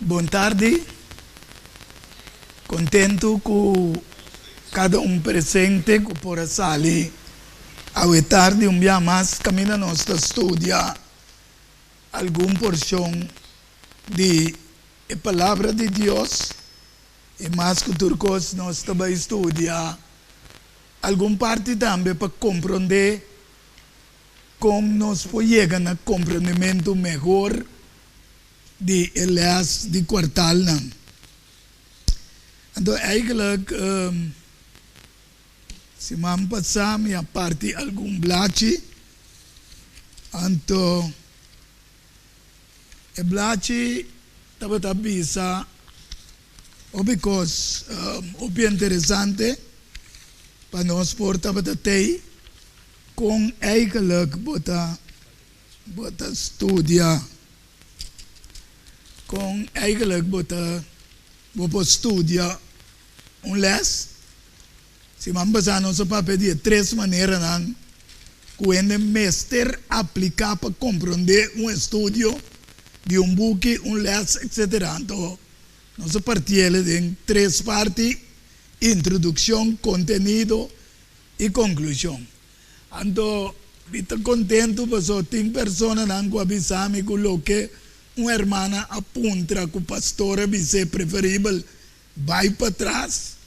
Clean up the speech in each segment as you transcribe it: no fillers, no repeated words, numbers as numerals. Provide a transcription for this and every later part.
Bon tardi. Kontentu ku kada un presente ku por a sali awe tardi un bia mas kaminda nos ta studia algun porshon di e Palabra di Dios i mas ku tur kos nos ta bai studia algun parti tambe pa komprondé kon nos por yega na komprondementu mehor di e les di kwartalnan. Anto eigenlijk siman pasá mi a parti algun blachi, anto e blachi tabata bisa hopi kos hopi interesante pa nos por tabata tei kon eigenlijk bo ta bo ta studia. Kon eigenlijk bo ta bo por studia un les? Siman pasá nos a papia di e tres maneranan ku hende mester apliká pa komprondé un estudio di un buki, un les, etsetera. Anto nos a partiel den tres parti, introdukshon, kontenido i konklushon. Anto mi ta kontentu pasobra tin personanan ku a bisa mi ku loke un hermana a puntra ku pastor a bis'é preferibel bai patras.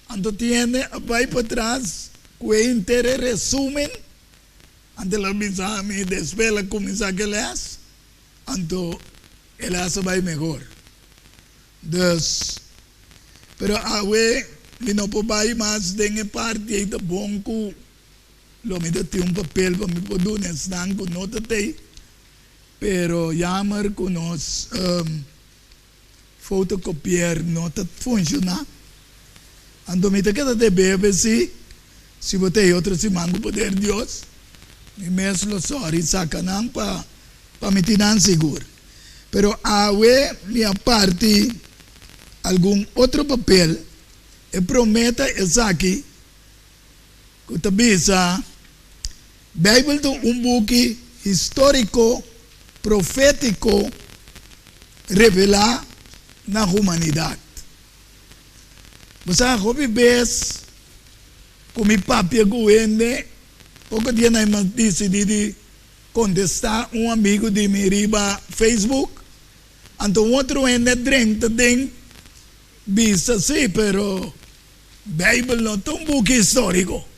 Anto tin hende a bai patras ku e henter e resumen. Anto el a bisa mi despues el a kuminsá ku e lès, anto e lès a bai mehor. Dus, pero awe mi no por bai mas den e parti ei ta bon ku lo mi ta tin un papel pa mi por duna esnan ku no ta tei, pero yamer ku nos fotokopier no ta funshoná. Anto mi ta keda debe p'esei, si bo ta ei otro siman ku poder Dios, mi mes lo sòri saka nan pa pa mi tin nan sigur. Pero awe mi a parti algun otro papel, e promé ta esaki ku ta bisa, Beibel ta un buki históriko profétiko revelá na humanidat. Bo sa hopi bes ku mi papia ku hende, poko dia nan mi a disidí di Kontestá un amigu di mi riba Facebook, anto un otro hende drenta den bisa sí, pero Beibel no ta un buki históriko.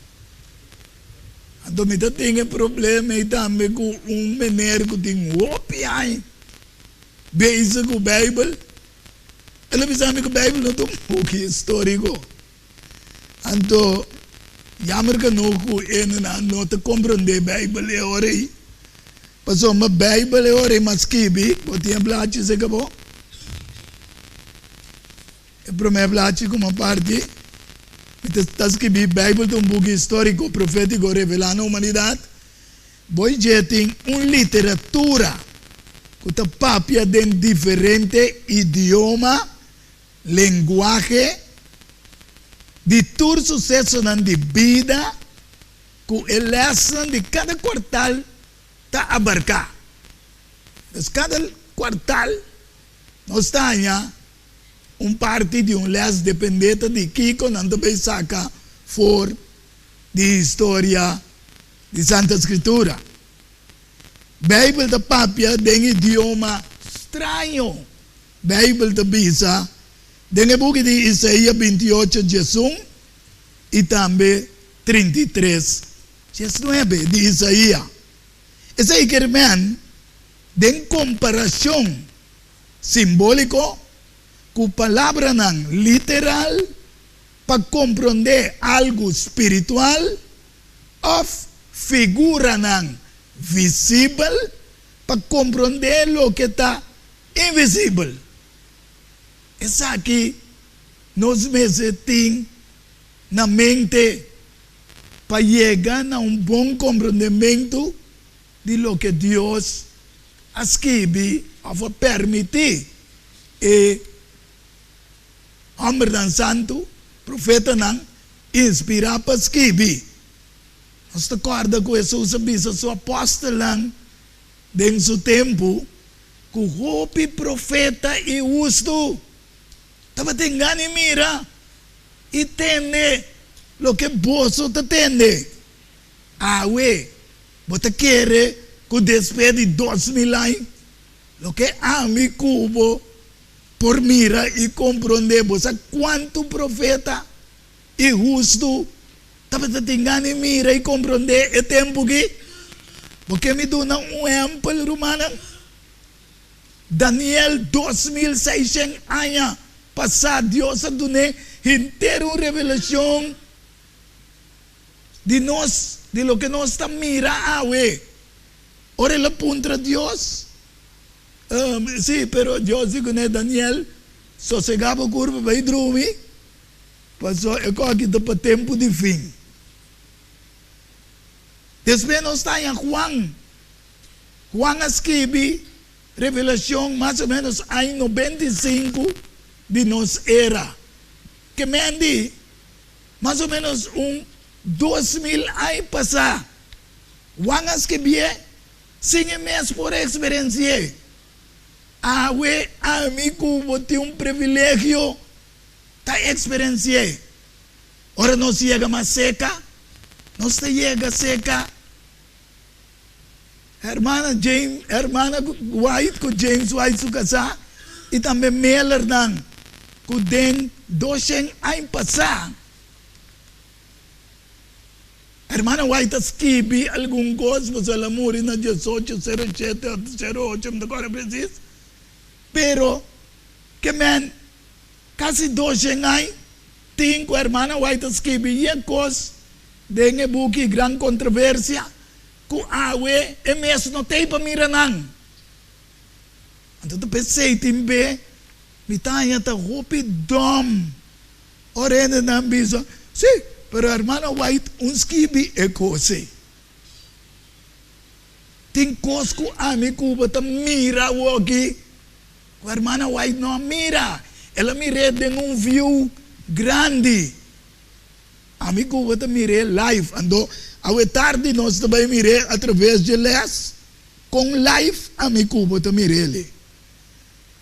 Anto mi ta tin e problema ei tambe ku un meneer ku tin hopi aña bezig ku Beibel, el a bisa mi ku Beibel no ta un buki históriko. Anto, jammer genoeg ku hendenan no ta komprondé Beibel e ora ei. Pasobra Beibel e ora ei mas skibi, bo tin e blachi seka bo? E promé blachi ku mi a parti, mi ta ta skibi Beibel ta un buki históriko, profétiko revelá na humanidat. Bo i dje tin un literatura ku ta papia den diferente idioma. Lenguahe di tur susesonan di bida ku e lèsnan di kada kuartal ta abarká. Pues kada kuartal nos ta haña un parti di un lès dependé ta di kiko nan ta bay saka for di historia di Santa Skritura. Beibel ta papia den idioma straño. Beibel ta bisa den e buki di Isaia 28 diesun i tambe 33 diesnuebe di Isaia. Esei kier men den komparashon simbóliko ku palabranan literal pa komprondé algu spiritual òf figuranan visibel pa komprondé loke ta Invisibel. Esaki nos mester tin na mente pa yega na un bon komprondementu di loke Dios a skibi òf a permití e hòmbernan santu, profetanan, inspirá pa skibi. Nos ta kòrda ku Hesus a bisa su apòstelnan den su tempu. Ku hopi profeta i hustu tabatin gana di mira i tende loke boso ta tende awe. Bo ta kere ku despues di 2000 aña loke ami ku bo por mira i komprondé? Bo sa kuantu profeta i hustu tabata tin gana di mira i komprondé e tempu aki? Bo ke mi duna un ehèmpel, rumannan? Daniel, 2600 aña pasá, Dios a dun'é henter un revelashon di nos, di loke nos ta mira awe. Ora el a puntra Dios, Sí, pero Dios di kuné, Daniel, sosegá bo kurpa bai drumi, pasobra e kos aki ta pa tempu di fin. Despues nos ta haña Juan. Juan a skibi Revelashon mas o ménos aña 95 di nos era. Ke men di mas o ménos un 2000 aña pasá. Juan a skibié sin e mes por eksperensi'é. Awe ami ku bo tin un privilegio ta eksperensi'é. Ora nos yega mas seka, nos ta yega seka Hermana James, Hermana White ku James White su kasá i tambe Millernan ku den 200 aña pasá. Hermana White a skibi algun kos, pasobra el a muri na 1807 òf 08, mi ta kòrda presis. Pero ke men kasi 200 aña tin ku Hermana White a skibi e kos den e buki Gran Controversia ku awe e mes no t'ei pa mira nan. Anto ta p'esei tin be mi ta haña ta hopi dòm ora hendenan bisa, Sí, pero Hermana White un skibi e kos ei. Tin kos ku ami ku bo ta mira awoki ku Hermana White no a mira. El a mir'é den un view grandi. Ami ku bo ta mir'é live. Anto awe tardi nos ta bai mir'é atraves dje les kon live ami ku bo ta mir'é li.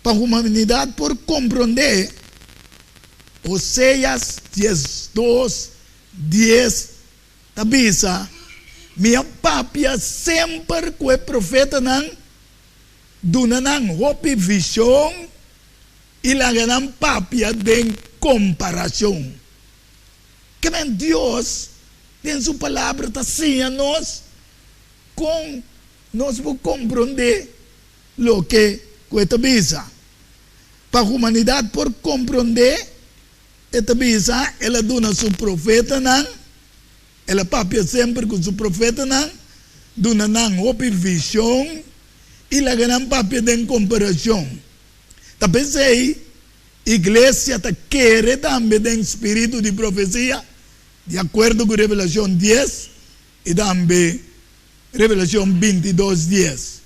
Pa humanidat por komprondé Oseas 12:10 ta bisa, Mi a papia semper ku e profetanan, duna nan hopi vishon i laga nan papia den komparashon. Ke men Dios den su Palabra ta siña nos kon nos por komprondé loke ku e ta bisa. Pa humanidat por komprondé, e ta bisa, el a duna su profetanan, el a papia semper ku su profetanan, duna nan hopi vishon i laga nan papia den komparashon. Ta p'esei iglesia ta kere tambe den spiritu di profesia, di akuerdo ku Revelashon 10 i tambe Revelashon 22:10.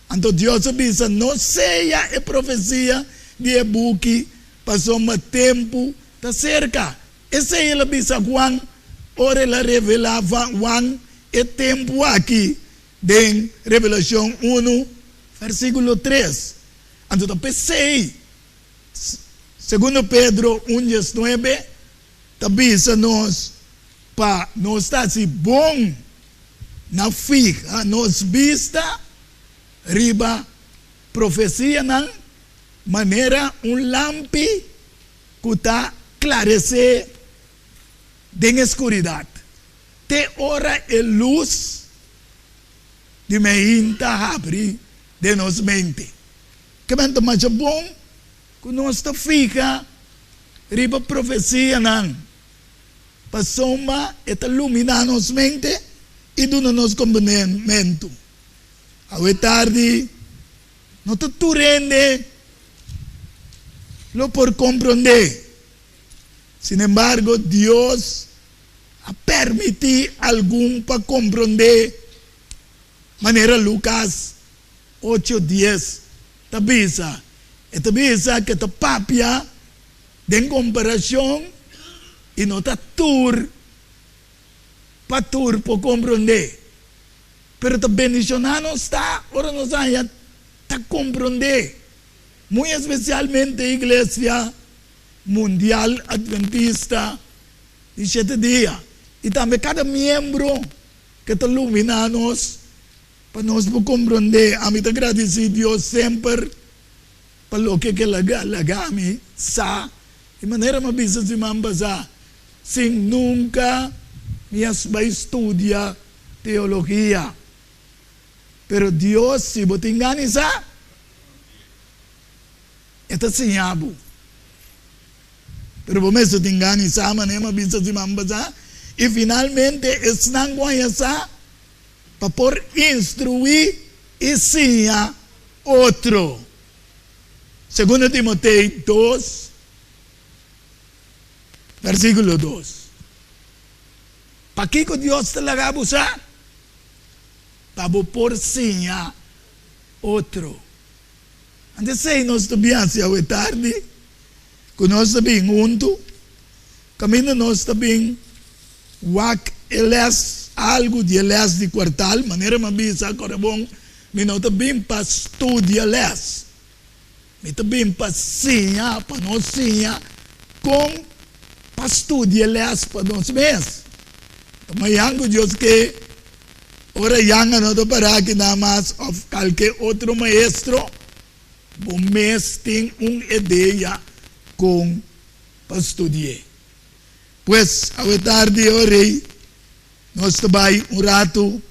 Anto Dios a bisa, No seya e profesia di e buki, pasobra tempu ta serka. Esei el a bisa Juan ora el a revelá Juan e tempu aki den Revelashon 1, versíkulo 3. Anto ta p'esei, Segundo Pedro 1, 19 ta bisa nos pa nos ta hasi bon na fiha nos bista riba profesianan manera un lampi ku ta klaresé den e skuridat, te ora e lus di meinta habri den nos mente. Kimen ta masha bon ku nos ta fiha riba profesianan, pasobra e ta luminá nos mente i duna nos komprendementu. Awe tardi no ta tur hende lo por komprondé. Sinembargo, Dios a permití algun pa komprondé, manera Lukas 8:10 ta bisa. E ta bisa ku e ta papia den komparashon i no ta tur pa tur por komprondé. Pero ta bendishoná nos ta ora nos haña. ta komprondé, muy espesialmente Iglesia Mundial Adventista di Shete Dia i tambe kada miembro ke ta luminá nos pa nos por komprondé. Ami ta gradisí Dios semper pa loke ke laga mi sa di manera mi a bisa siman pasá, sin nunka mi a bai studia teologia. Pero Dios, si bo tin gana sa, e ta siña bo. Pero bo mester tin gana sa, manera mi a bisa siman pasá. I finalmente esnan ku haña sa pa por instruí i siña otro. Segundo Timoteo dos, versíkulo dos. Pakiko Dios ta laga bo sa? Pa bo por siña otro. Anto esei nos ta bin hasi awe tardi, ku nos ta bin huntu, kaminda nos ta bin wak e lès, algu di e lès di kuartal, manera mi a bisa kòrda bon, mi no ta bin pa studia lès, mi ta bin pa siña, pa nos siña kon pa studia lès pa nos mes. Ta mañan ku Dios ke. Ora yanga no ta para aki nan mas of kalke otro maestro, bo mes tin un idea kon pa studi'é. Pues, awe tardi o rei, nos ta bai un ratu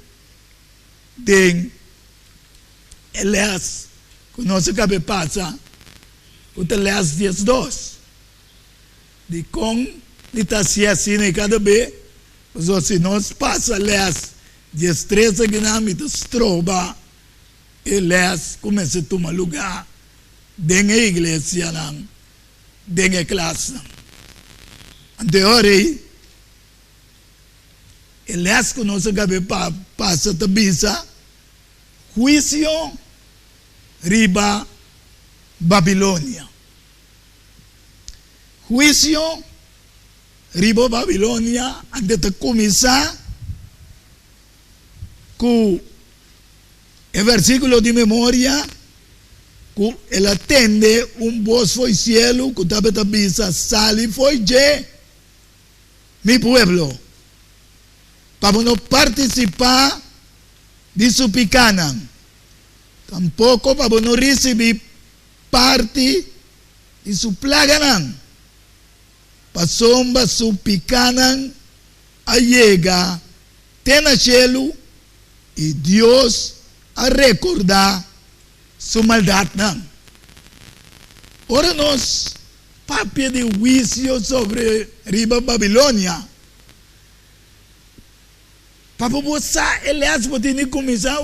den e les ku nos a kabe pasa, ku ta les 12. Dikon mi ta hasié asina i kada be? Pasobra si nos pasa lès 13 akinan mi ta stroba e lès ku mester tuma lugá den e iglesianan, den e klasnan. Anto e ora ei, e lès ku nos a gabe pasa ta bisa, Huisio riba Babilonia. Huisio riba Babilonia ante ta kuminsá ku e versíkulo di memoria ku el a tende un bos fo'i sielu ku tabata bisa, Sali fo'i dje, mi pueblo, pa bo no partisipá di su pikánan, tampoko pa bo no risibí parti di su plaganan. Pasobra su pikánan a yega te na shelu i Dios a rekordá su maldatnan. Ora nos papia di huisio sobre riba Babilonia, pa bo sa e lès bo tin di kuminsá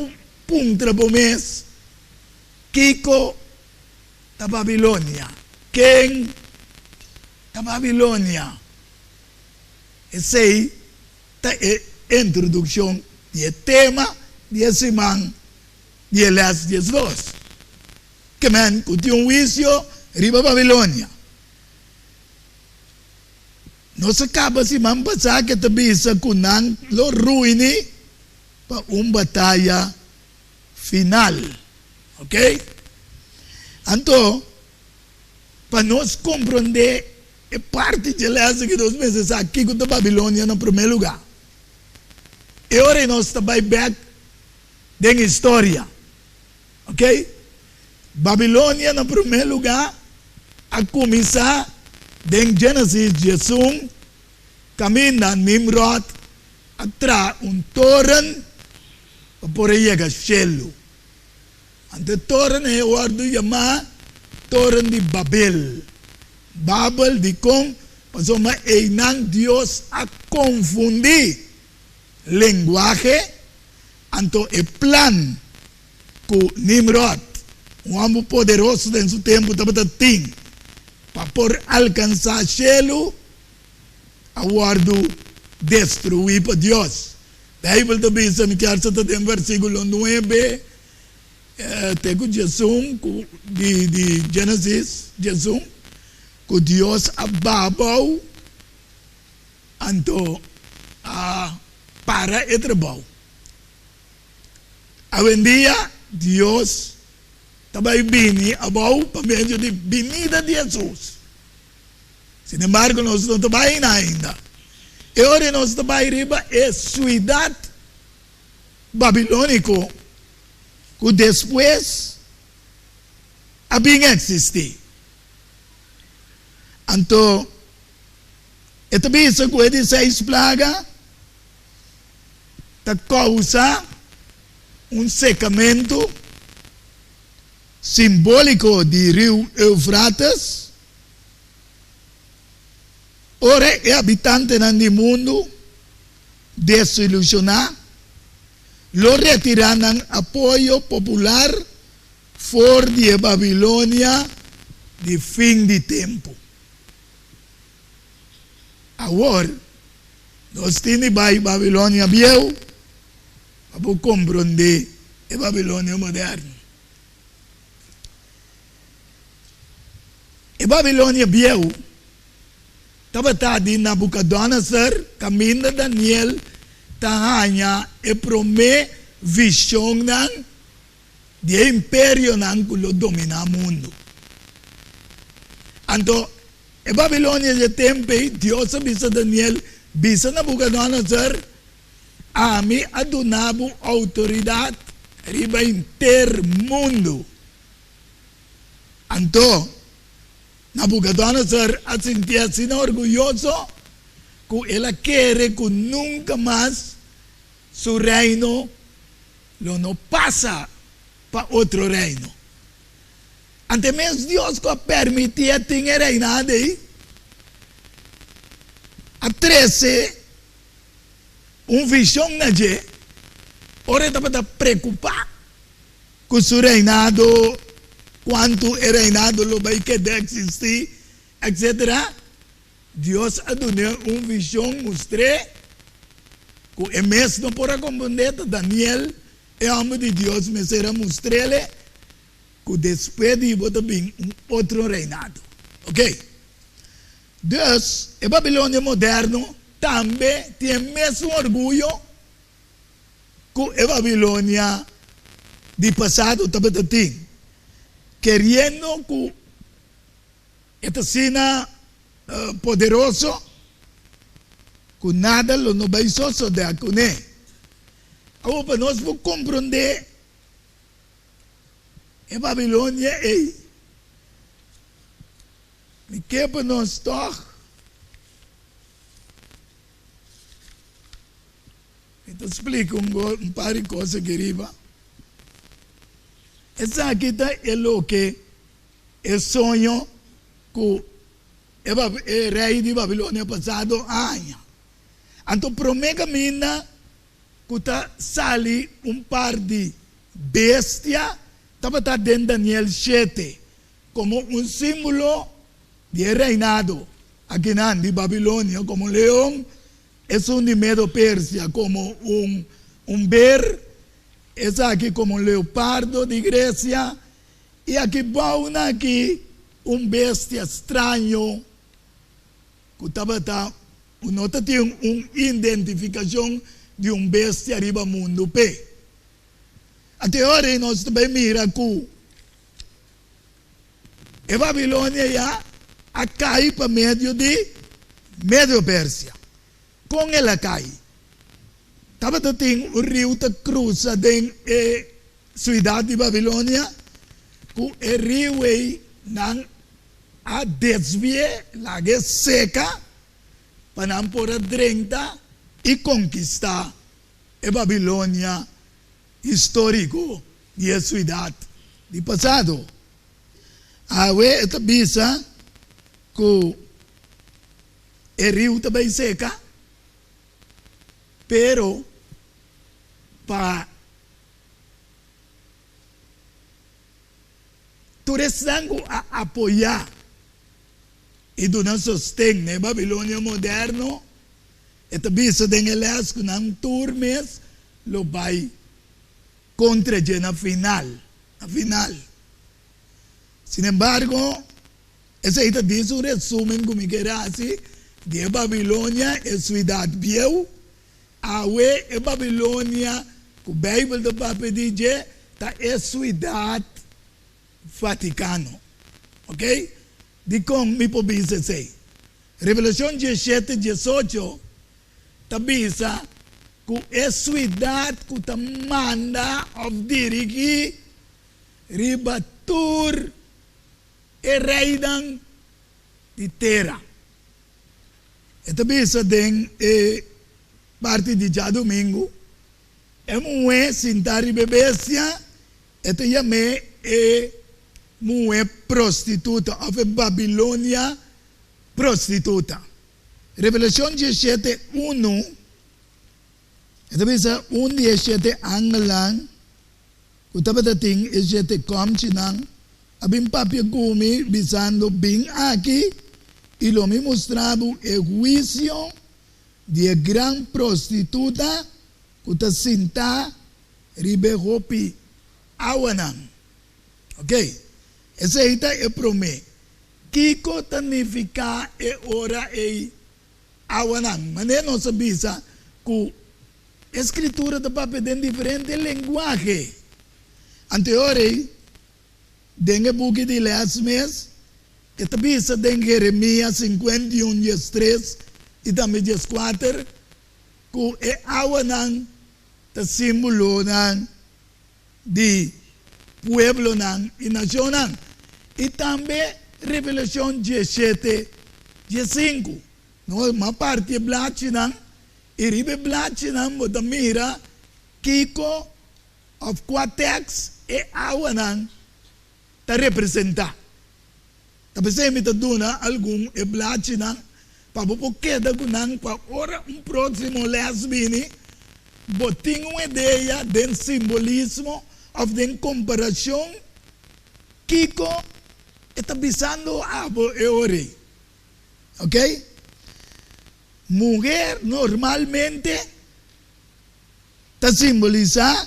puntra bo mes, Kiko ta Babilonia? Ken ta Babilonia? Esei ta e introdukshon di e tema di e siman di e lès 12. Ke men ku tin un huisio riba Babilonia. Nos a kaba siman pasá ke ta bisa ku nan lo ruini pa un bataya final. Ok? Anto, pa nos komprondé e parti dje lès aki nos mester sa kiko ta Babilonia na promé lugá. E ora ei nos ta bai bèk den historia. Ok? Babilonia na promé lugá a kuminsá den Génesis 11 kaminda Nimròd a traha un toren pa por a yega shelu. Anto e toren ei a wòrdu yamá Toren di Babel. Babel, dikon? Pasobra einan Dios a konfundí lenguahe, anto e plan ku Nimròd, un hòmber poderoso den su tempu, tabata tin pa por alkansá shelu, a wòrdu destruí pa Dios. Beibel ta bisa, mi kier sa ta den versíkulo nuebe te ku 11 ku di di Génesis 11, ku Dios a baha abou anto a para e trabou. Awendia Dios. ta bai bini abou pa medio di binida di Hesus. Sin embargo, nos no ta bai einan ainda. E ora nos ta bai riba e siudat babilóniko ku despues a bin eksistí. Anto e ta bisa ku e di seis plaga ta kousa un sekamentu simbóliko di riu Eufrates ora e habitantenan di mundu desilushoná lo retirá nan apoyo popular for di e Babilonia di fin di tempu. Awor, nos tin di bai Babilonia bieu pa por komprondé e Babilonia moderno. E Babilonia bieu tabata di Nabucodonosor kaminda Daniel ta haña e promé vishonnan di e imperionan ku lo dominá mundu. Anto, e Babilonia dje tempu ei, Dios a bisa Daniel, Bisa Nabucodonosor, Ami a duna bo outoridat riba henter mundu. Anto, Nabucodonosor a sinti asina orguyoso ku el a kere ku nunka mas su reino lo no pasa pa otro reino. Ante mes Dios ku a permití e tin e reinado ei, a trese un vishon na dje ora e tabata preokupá ku su reinado, kuantu e reinado lo bai keda eksistí, etsetera. Dios a dun'é un vishon mustr'é ku e mes no por a komprondé, ta Daniel, e hòmber di Dios, mester a mustr'é ku despues di bo ta bin un otro reinado. Oke. Dus, e Babilonia moderno tambe tin e mesun orguyo ku e Babilonia di pasado tabata tin, keriendo ku E ta asina poderoso ku nada lo no bai sosodé kuné. Awor pa nos por komprondé e Babilonia ei, mi ke pa nos tòg mi ta splika un par di kos aki riba. Esaki ta e loke E soño ku e rei di Babilonia pasado a haña. Anto promé kaminda ku ta sali un par di bestia tabata den Daniel shete komo un símbolo di e reinado akinan di Babilonia komo leon, esun di Medo-Persia komo un ber, esaki komo un leopardo di Gresia. I aki bou nan aki un bestia straño ku tabata ku no ta tin un identifikashon di un bestia riba mundu p'e. Ate ora ei nos ta bai mira ku e Babilonia ya a kai pa medio di Medo-Persia. Kon el a kai? Tabata tin un riu ta krusa den e Siudat di Babilonia, ku e riu ei nan a desvi'é, lag'é seka, pa nan por a drenta i konkistá e Babilonia históriko di e siudat di pasado. Awe e ta bisa ku e riu ta bai seka, pero pa Tur esnan ku a apoyá i duna sosten na e Babilonia moderno, e ta bisa den e lès ku nan tur mes lo bai kontra dje na final, na final. Sinembargo, esei ta disa un resumen ku mi ker hasi di e Babilonia, e suidat bieu. Awe e Babilonia ku Beibel ta papia di dje ta e suidat Vaticano. Ok? Dikon mi por bisa esei? Revelashon diesshete diesocho ta bisa ku e suidat ku ta manda òf dirigí riba tur e reinan di tera. E ta bisa den e parti di djadumingu, E muhé sintá riba e bestia, e ta yam'é e muhé prostituta òf e Babilonia prostituta. Revelashon diesshete unu, e ta bisa un di e shete angelnan ku tabata tin e shete kòmchinan a bin papia ku mi, bisando, Bin aki, i lo mi mustra bo e huisio di e gran prostituta ku ta sintá riba e hopi awanan. Ok, esei ta e promé. Kiko ta nifiká e ora ei awanan? Manera nos a bisa ku e Skritura ta papia den diferente lenguahe. Anto e ora ei, den e buki di lès mes, e ta bisa den Jeremias 51 diestres i tambe dieskuater ku e awanan ta símbolonan di pueblonan i nashonnan, i tambe Revelashon diesshete diesinku. Nos a parti e blachinan i riba e blachinan bo ta mira kiko òf kua tèks e awanan ta representá. Ta p'esei mi ta duna algun e blachinan pa bo por keda ku nan pa ora un próksimo lès bini, bo tin un idea den simbolismo òf den komparashon kiko e ta bisando abo e ora ei. Oke? Muher normalmente ta simbolisá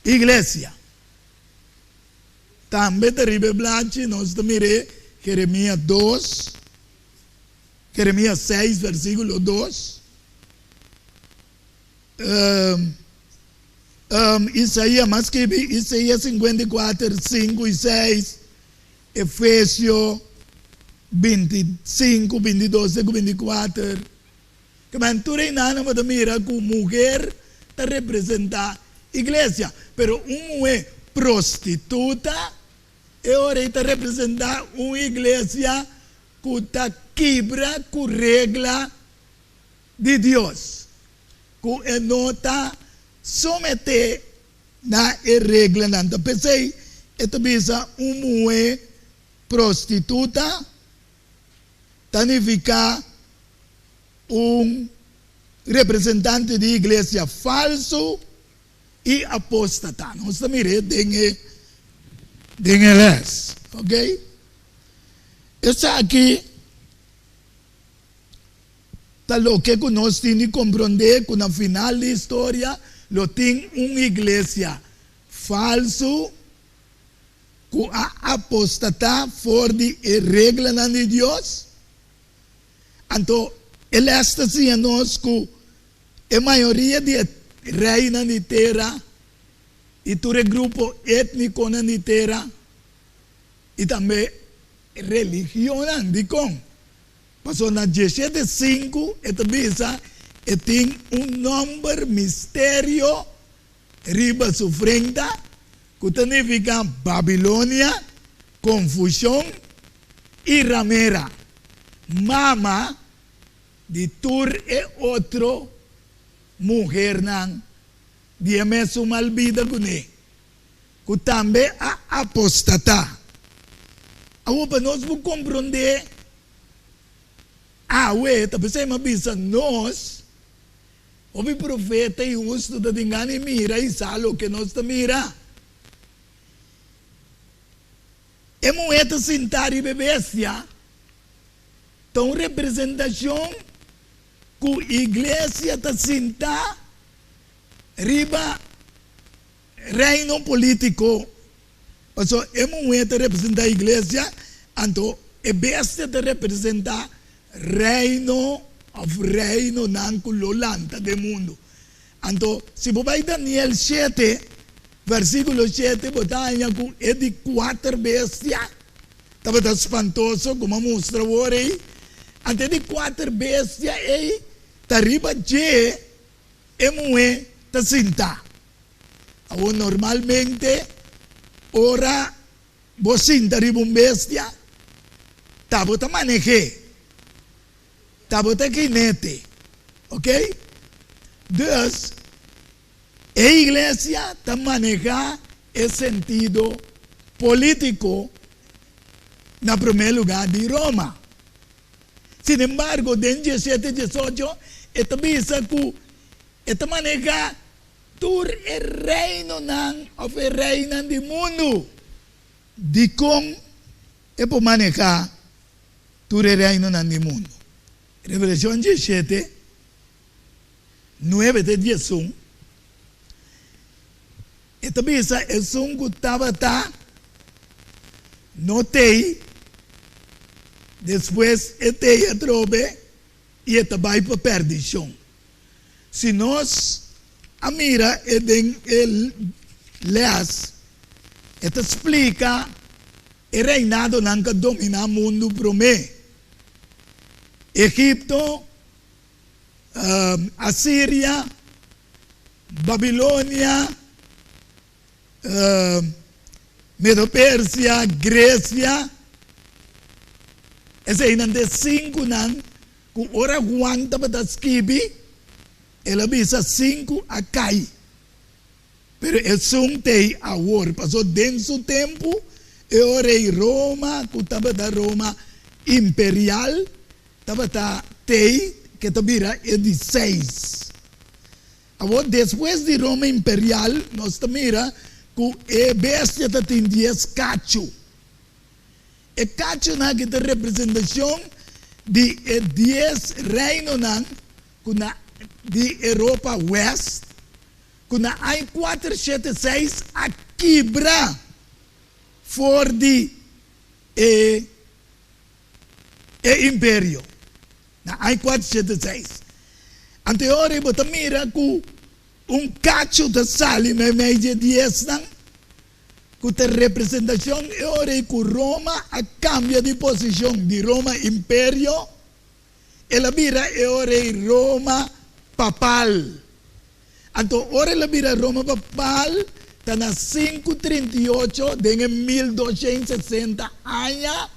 iglesia. Tambe ta riba e blachi nos ta mir'é Jeremías dos, Jeremías seis versíkulo dos, Isaías, mas skibi Isaías 54, sinku i seis, Efesio 25, 22 te ku 24. Kemen tur einan bo ta mira ku muher ta representá iglesia, pero un muhé prostituta e ora ei ta representá un iglesia ku ta kibra ku regla di Dios, ku e no ta someté na e reglanan. Ta p'esei e ta bisa un muhé prostituta ta nifiká un representante di iglesia falsu i apóstata. Nos ta mir'é den e den e lès, ok? Esaki ta loke ku nos tin di komprondé ku na final di historia lo tin un iglesia falsu ku a apostatá for di e reglanan di Dios. Anto e lès ta siña nos ku e mayoria di e reinan di tera i tur e grupo étnikonan di tera i tambe religionnan. Dikon? Pasobra na diesshete sinku e ta bisa e tin un nòmber misterio riba su frenta ku ta nifiká Babilonia, konfushon i ramera, mama di tur e otro muhernan di e mesun mal bida kuné, ku tambe a apostatá. Awor pa nos por komprondé awe, ta p'esei mi a bisa nos, Hopi profeta i hustu ta tin gana di mira i sa loke nos ta mira. E muhé ta sintá riba e bestia ta un representashon ku iglesia ta sintá riba reino polítiko. Pasobra e muhé ta representá iglesia, anto e bestia ta representá reino òf reinonan ku lo lanta den mundu. Anto, si bo bai Daniel shete, Versíkulo shete, bo ta haña ku e di kuater bestia tabata spantoso, komo a mustra awor ei. Anto e di kuater bestia ei ta riba dje e muhé ta sintá. Awor normalmente ora bo sinta riba un bestia, ta bo ta maneh'é, ta bo ta jinete, ok? Dus, e iglesia ta manehá e sentido polítiko na promé lugá di Roma. Sin embargo, den diesshete diesocho e ta bisa ku e ta manehá tur e reinonan òf e reinan di mundu. Dikon e por manehá tur e reinonan di mundu? Revelashon 17, 9 te 11, e ta bisa, Esun ku tabata no t'ei, despues e t'ei atrobe i e ta bai pa pèrdishon. Si nos a mira e den e les, e ta splika e reinadonan ku a dominá mundu promé, Egipto, Asiria, Babilonia, Medo-Persia, Grecia. Eseinan ta e sinkunan ku ora Juan tabata skibi, el a bisa sinku a kai. Pero esun t'ei awor, pasobra den su tempu e ora ei Roma, ku tabata Roma imperial, tabata t'ei ke ta bira e di seis. Awor, despues di Roma imperial, nos ta mira ku e bestia ta tin dies kachu. E kachunan aki ta representashon di e dies reinonan ku na di Europa West, ku na aña kuater shete seis a kibra for di e e imperio na aña kuater shete seis. Anto e ora ei bo ta mira ku un kachu ta sali meimei dje diesnan, ku ta representashon e ora ei ku Roma a kambia di posishon di Roma imperio, el a bira e ora ei Roma papal. Anto ora el a bira Roma papal ta na sinku 38 den e 1260 aña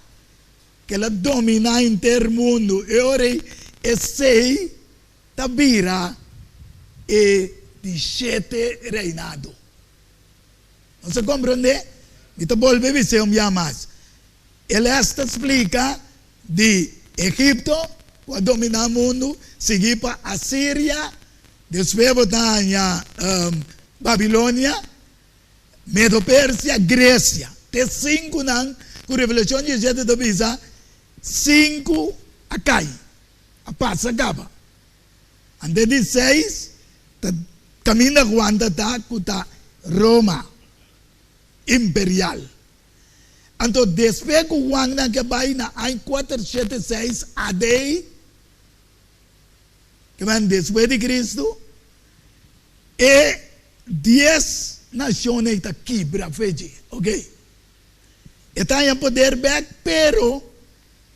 ku el a dominá henter mundu. E ora ei esei ta bira e di shete reinado. Nos a komprondé? Mi ta bolbe bis'é un bia mas. E lès ta splika di Egipto, ku a dominá mundu, siguí pa Asiria, despues bo ta haña Babilonia, Medo-Persia, Gresia. Te sinkunan ku Revelashon 17 ta bisa, sinku a kai, a pasa kaba. Ante di seis ta kaminda Juan ta ta ku ta Roma imperial. Anto despues ku Juan nan ke bai na aña kuater shete seis AD, ke men despues di Kristu, e dies nashon ei ta kibra fechi. Ok. E ta haña poder bek, pero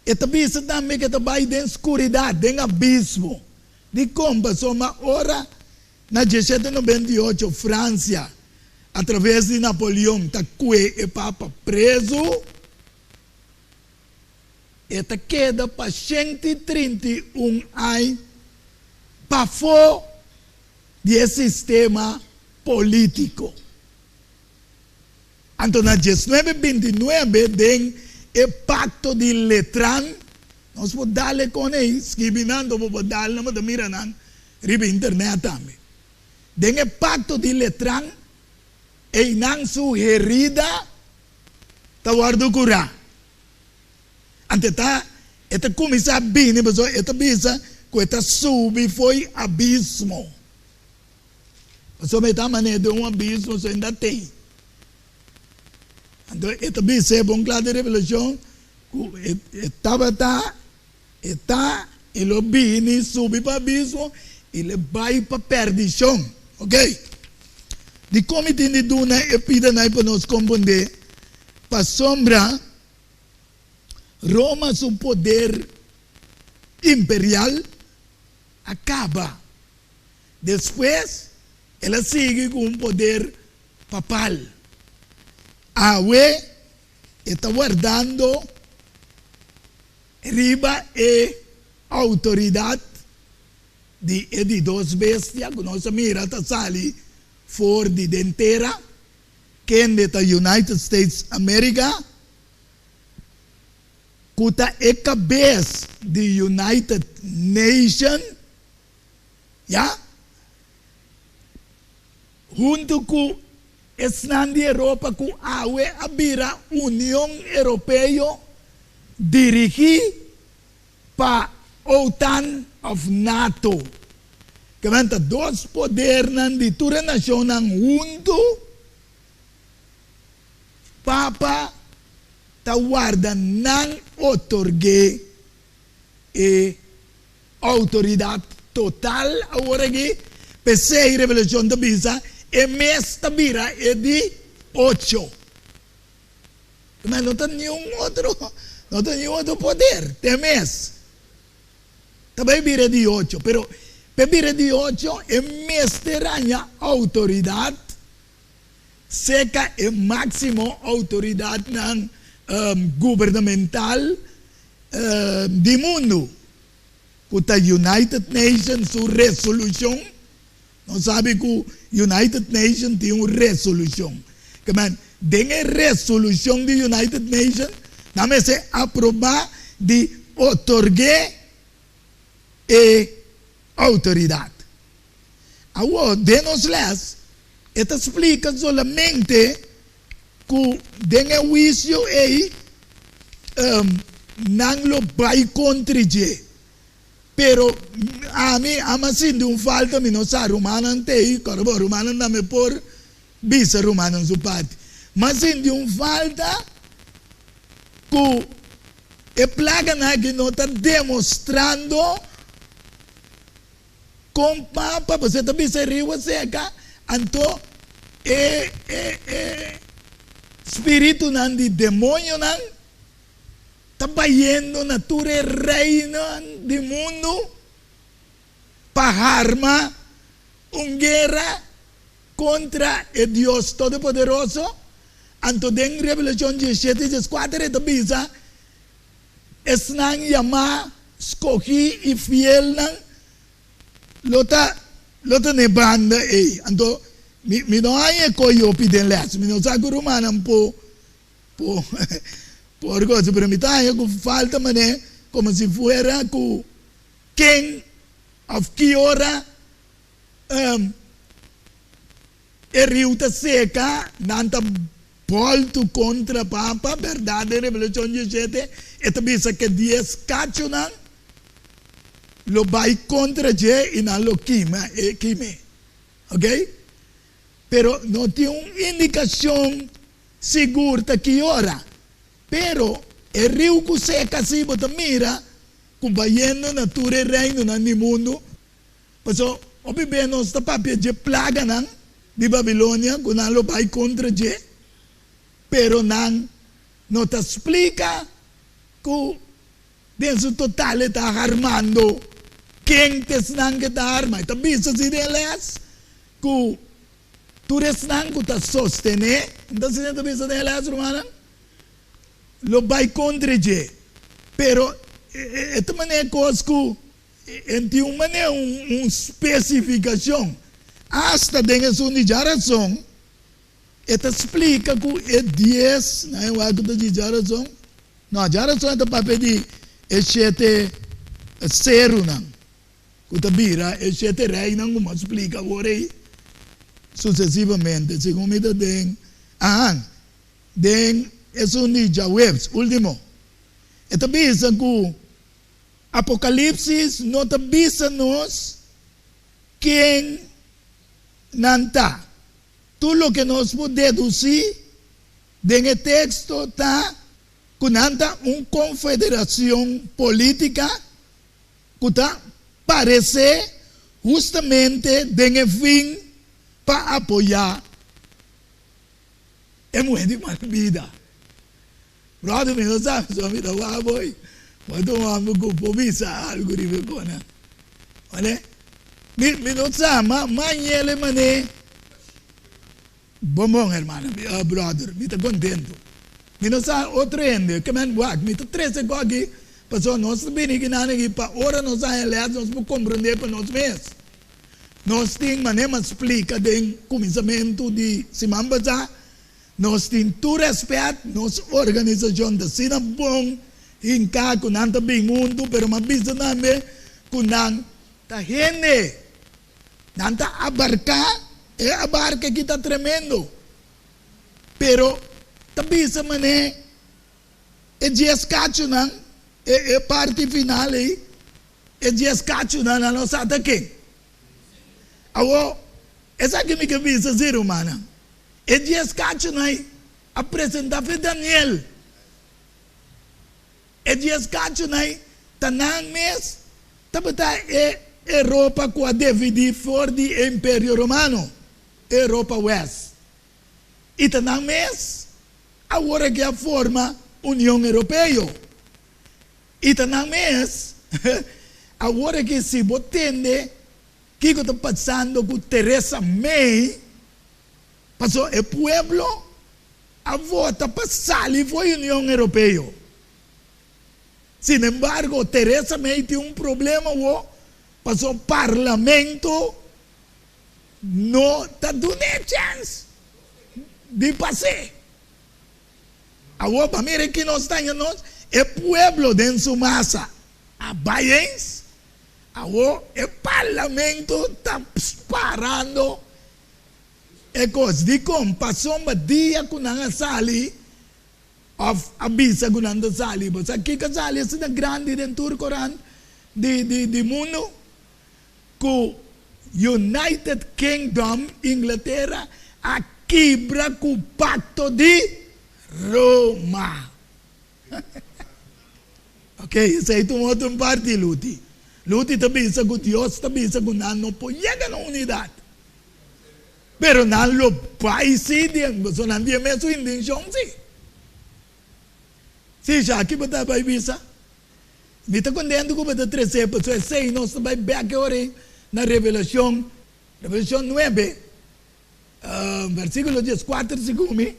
E ta bisa tambe ku e ta bai den skuridat, den abismo. Dikon? Pasobra ora na diesshete nobenta i ocho Fransia, atraves di Napoleon, ta kue e papa prezu, e ta keda pa 131 aña pafó di e sistema polítiko. Anto na 1929 den e Pacto di Letran, nos por dal e con ei, skibi nan, anto bo por dal nan, bo ta mira nan riba internet tambe. Den e Pacto di Letran, einan su herida ta wordo cura. Anto e ta e ta cuminsa bini pasobra e ta bisa cu e ta subi fo'i abismo. Pasobra e ta manera den un abismo so inda tei. Anto e ta bis'é bon kla den Revelashon ku e tabata, e ta i lo bini subi pa abismo i lo bai pa pèrdishon. Ok. Dikon mi tin di duna e pidanan pa nos komprondé? Pasobra Roma su poder imperial a kaba. Despues el a sigui ku un poder papal. Awe e ta wardando riba e outoridat di e di dos bestia ku nos a mira ta sali for di den tera, kende ta United States America, ku ta e kabes di United Nation, ya, huntu ku esnan di Europa ku awe a bira Union Europeo dirigí pa OTAN òf nato. Kimen ta dos podernan di tur e nashonnan huntu. Papa ta warda nan otorg'é e outoridat total awor aki. P'esei Revelashon ta bisa e mes ta bira e di ocho. Ma no ta niun otro, no ta niun otro poder, te mes ta bai bira di ocho. Pero p'e bira di ocho e mester haña outoridat seka e máksimo outoridatnan gubernamental di mundu, ku ta United Nations su resolushon. Nos sabi ku United Nation tin un resolushon. Ke men, den e resolushon di United Nation, nan mester aprobá di otorg'é e outoridat. Awor, den nos lès, e ta splika solamente ku den e huisio ei, nan lo bai kontra dje. Pero ami ama sinti un falta, mi no sa rumannan t'ei, kòrda bo, rumannan tambe por bisa rumannan su parti. M'a sinti un falta ku e plaganan aki no ta demostrando kon papa, pasobra ta bisa e riu a seka, anto e e e spiritunan di demonionan ta bayendo na tur e reinan di mundu pa harma un guera kontra e Dios Todopoderoso. Anto den Revelashon diesshete i dieskuater e ta bisa, Esnan yamá, skohí i fielnan lo ta lo ta n'e banda ei. Anto mi mi no haña e ko'i hopi den lès, mi no sa ku rumannan por Por por cosa, pero mi ta haña cu falta manera como si fuera cu ken of ki ora e riu ta seca, nan ta boltu contra Papa, berdad den Revelacion 17 e ta bisa cu e dies cachonan lo bay contra dje y nan lo kima e kime, ok? Pero no tin un indicacion Sigur ta ki ora, pero e riu ku seka si bo ta mira ku bayendo na tur e reinonan di mundu, pasobra hopi be nos ta papia dje plaganan di Babilonia ku nan lo bai kontra dje, pero nan no ta splika ku den su total e ta harmando ken ta esnan ke ta harma. E ta bisa si den les ku Tur esnan ku ta sostené, N ta sinti ta bisa den e lès, rumannan, lo bai kontra dje. Pero e ta manera kos ku e tin un manera, un spesifikashon. Asta den esun di djarason, e ta splika ku e dies, nan e wak ku ta di djarason? No, djarason e ta papia di e shete serunan. Ku ta bira e shete reinan ku mi a splika awor ei susesivamente, segun mi ta den, ahan, den esun di djaweps ultimo. E ta bisa ku Apokalipsis no ta bisa nos ken nan ta. Tur loke nos por dedusí den e teksto ta ku nan ta un konfederashon polítika ku ta paresé hustamente den e fin pa apoyá E muhé di mal bida. Bròder mi no sa so mi ta wak boy. Bo ta un hòmber ku por bisa algu riba e konan. Wale? Mi mi no sa ma ma ñele man'é. Bon bon hermana mi bròder mi ta kontentu. Mi no sa otro hende ke men wak mi ta trese kò aki pasobra nos ta bini kinan aki pa ora nos haña lès nos por komprendé pa nos mes. Nos tin manera mas splika den kuminsamentu di siman pasá, nos tin tur rèspèt, nos organisashon ta asina bon hinká ku nan ta bin huntu, pero m'a bisa tambe ku nan ta hende, nan ta abarká, e abarka aki ta tremendo, pero ta bisa manera e dies kachunan, e parti final ei. E dies kachunan nan no sa ta ken. Awor, esaki mi ke bisa si, rumannan, e dies kachunan ei a presentá fe Daniel. E dies kachunan ei ta nan mes tabata e Europa ku a dividí for di e Imperio Romano, e Europa West. I ta nan mes awor aki a forma Union Europeo. I ta nan mes. Awor aki si bo tende kiko ta pasando ku Theresa May, pasobra e pueblo a vota pa sali for Union Europeo. Sin embargo, Theresa May tin un problema awor, pasobra parlamento no ta dun'é chèns di pas'é. Awor pa mira ki nos ta nos, e pueblo den su masa a bai eens, awor e parlamento ta sparando e kos. Dikon? Pasobra dia ku nan a sali òf a bisa ku nan ta sali, bo sa kiko a sali asina grandi den tur korant di di mundu? Ku United Kingdom, Inglatera, a kibra ku Pakto di Roma. Ok, esei ta un otro parti, Luti. Luti ta bisa ku Dios ta bisa ku nan no por yega na unidat. Pero nan lo bai sí den, pasobra nan tin e mesun intenshon sí. Sí, Shaki bo ta bai bisa? Mi ta kontentu ku bo ta tres'é, pasobra esei nos ta bai bèk e ora ei na Revelashon, Revelashon nuebe, versíkulo dieskuater segun mi,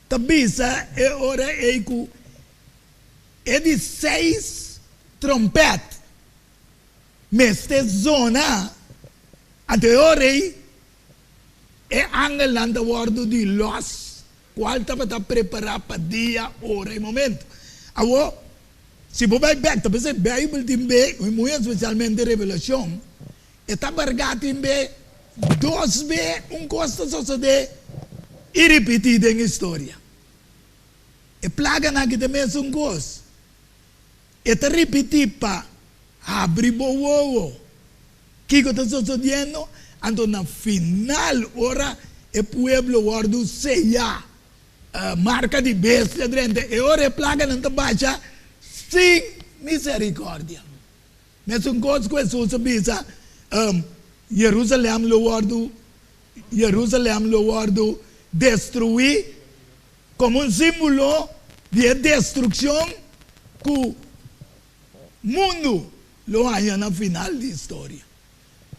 ta bisa e ora ei ku e di seis tròmpèt mester zona, anto e ora ei e angelnan ta wòrdu di lòs. Cual tabata prepara pa dia, ora y momento. Awor, si bo bay bek, ta pens'e Bijbel tin be, y muy especialmente Revelacion, e ta barga tin be dos be un cos ta sosode y ripiti den historia. E plaganan aki ta mesun cos. E ta ripiti pa habri bo wowo. Kiko ta sosodiendo? Anto na final ora e pueblo wòrdu seyá, marka di bestia drenta, e ora e plaganan ta basha sin miserikòrdia. Mesun kos ku Hesus a bisa, Jerusalèm lo wòrdu, Jerusalèm lo wòrdu destruí komo un símbolo di e destrukshon ku Mundu lo haña na final di historia.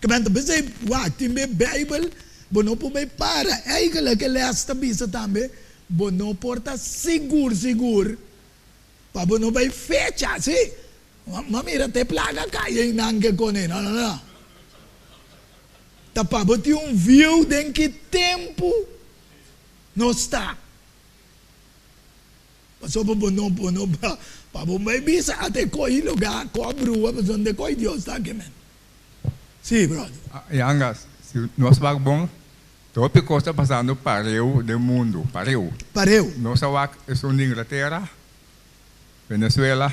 Kebenta p'esei wak tin be Bijbel bo no por bay para. Eigenlijk e les ta bisa tambe bo no por ta sigur sigur pa bo no bay fecha si. Ma mira te plaga cay einan ke kone. No no no. Ta pa bo tin un view den ki tempu nos ta. Pasobra bo no bo no pa bo bai bisa ata e ko'i lugá ku a brua pasobra no ta e ko'i Dios ta aki men. Sí, brother. Yanga, si nos wak bon, hopi kos ta pasando pareu den mundu, pareu. Pareu. Nos a wak esun di Inglatera, Venezuela,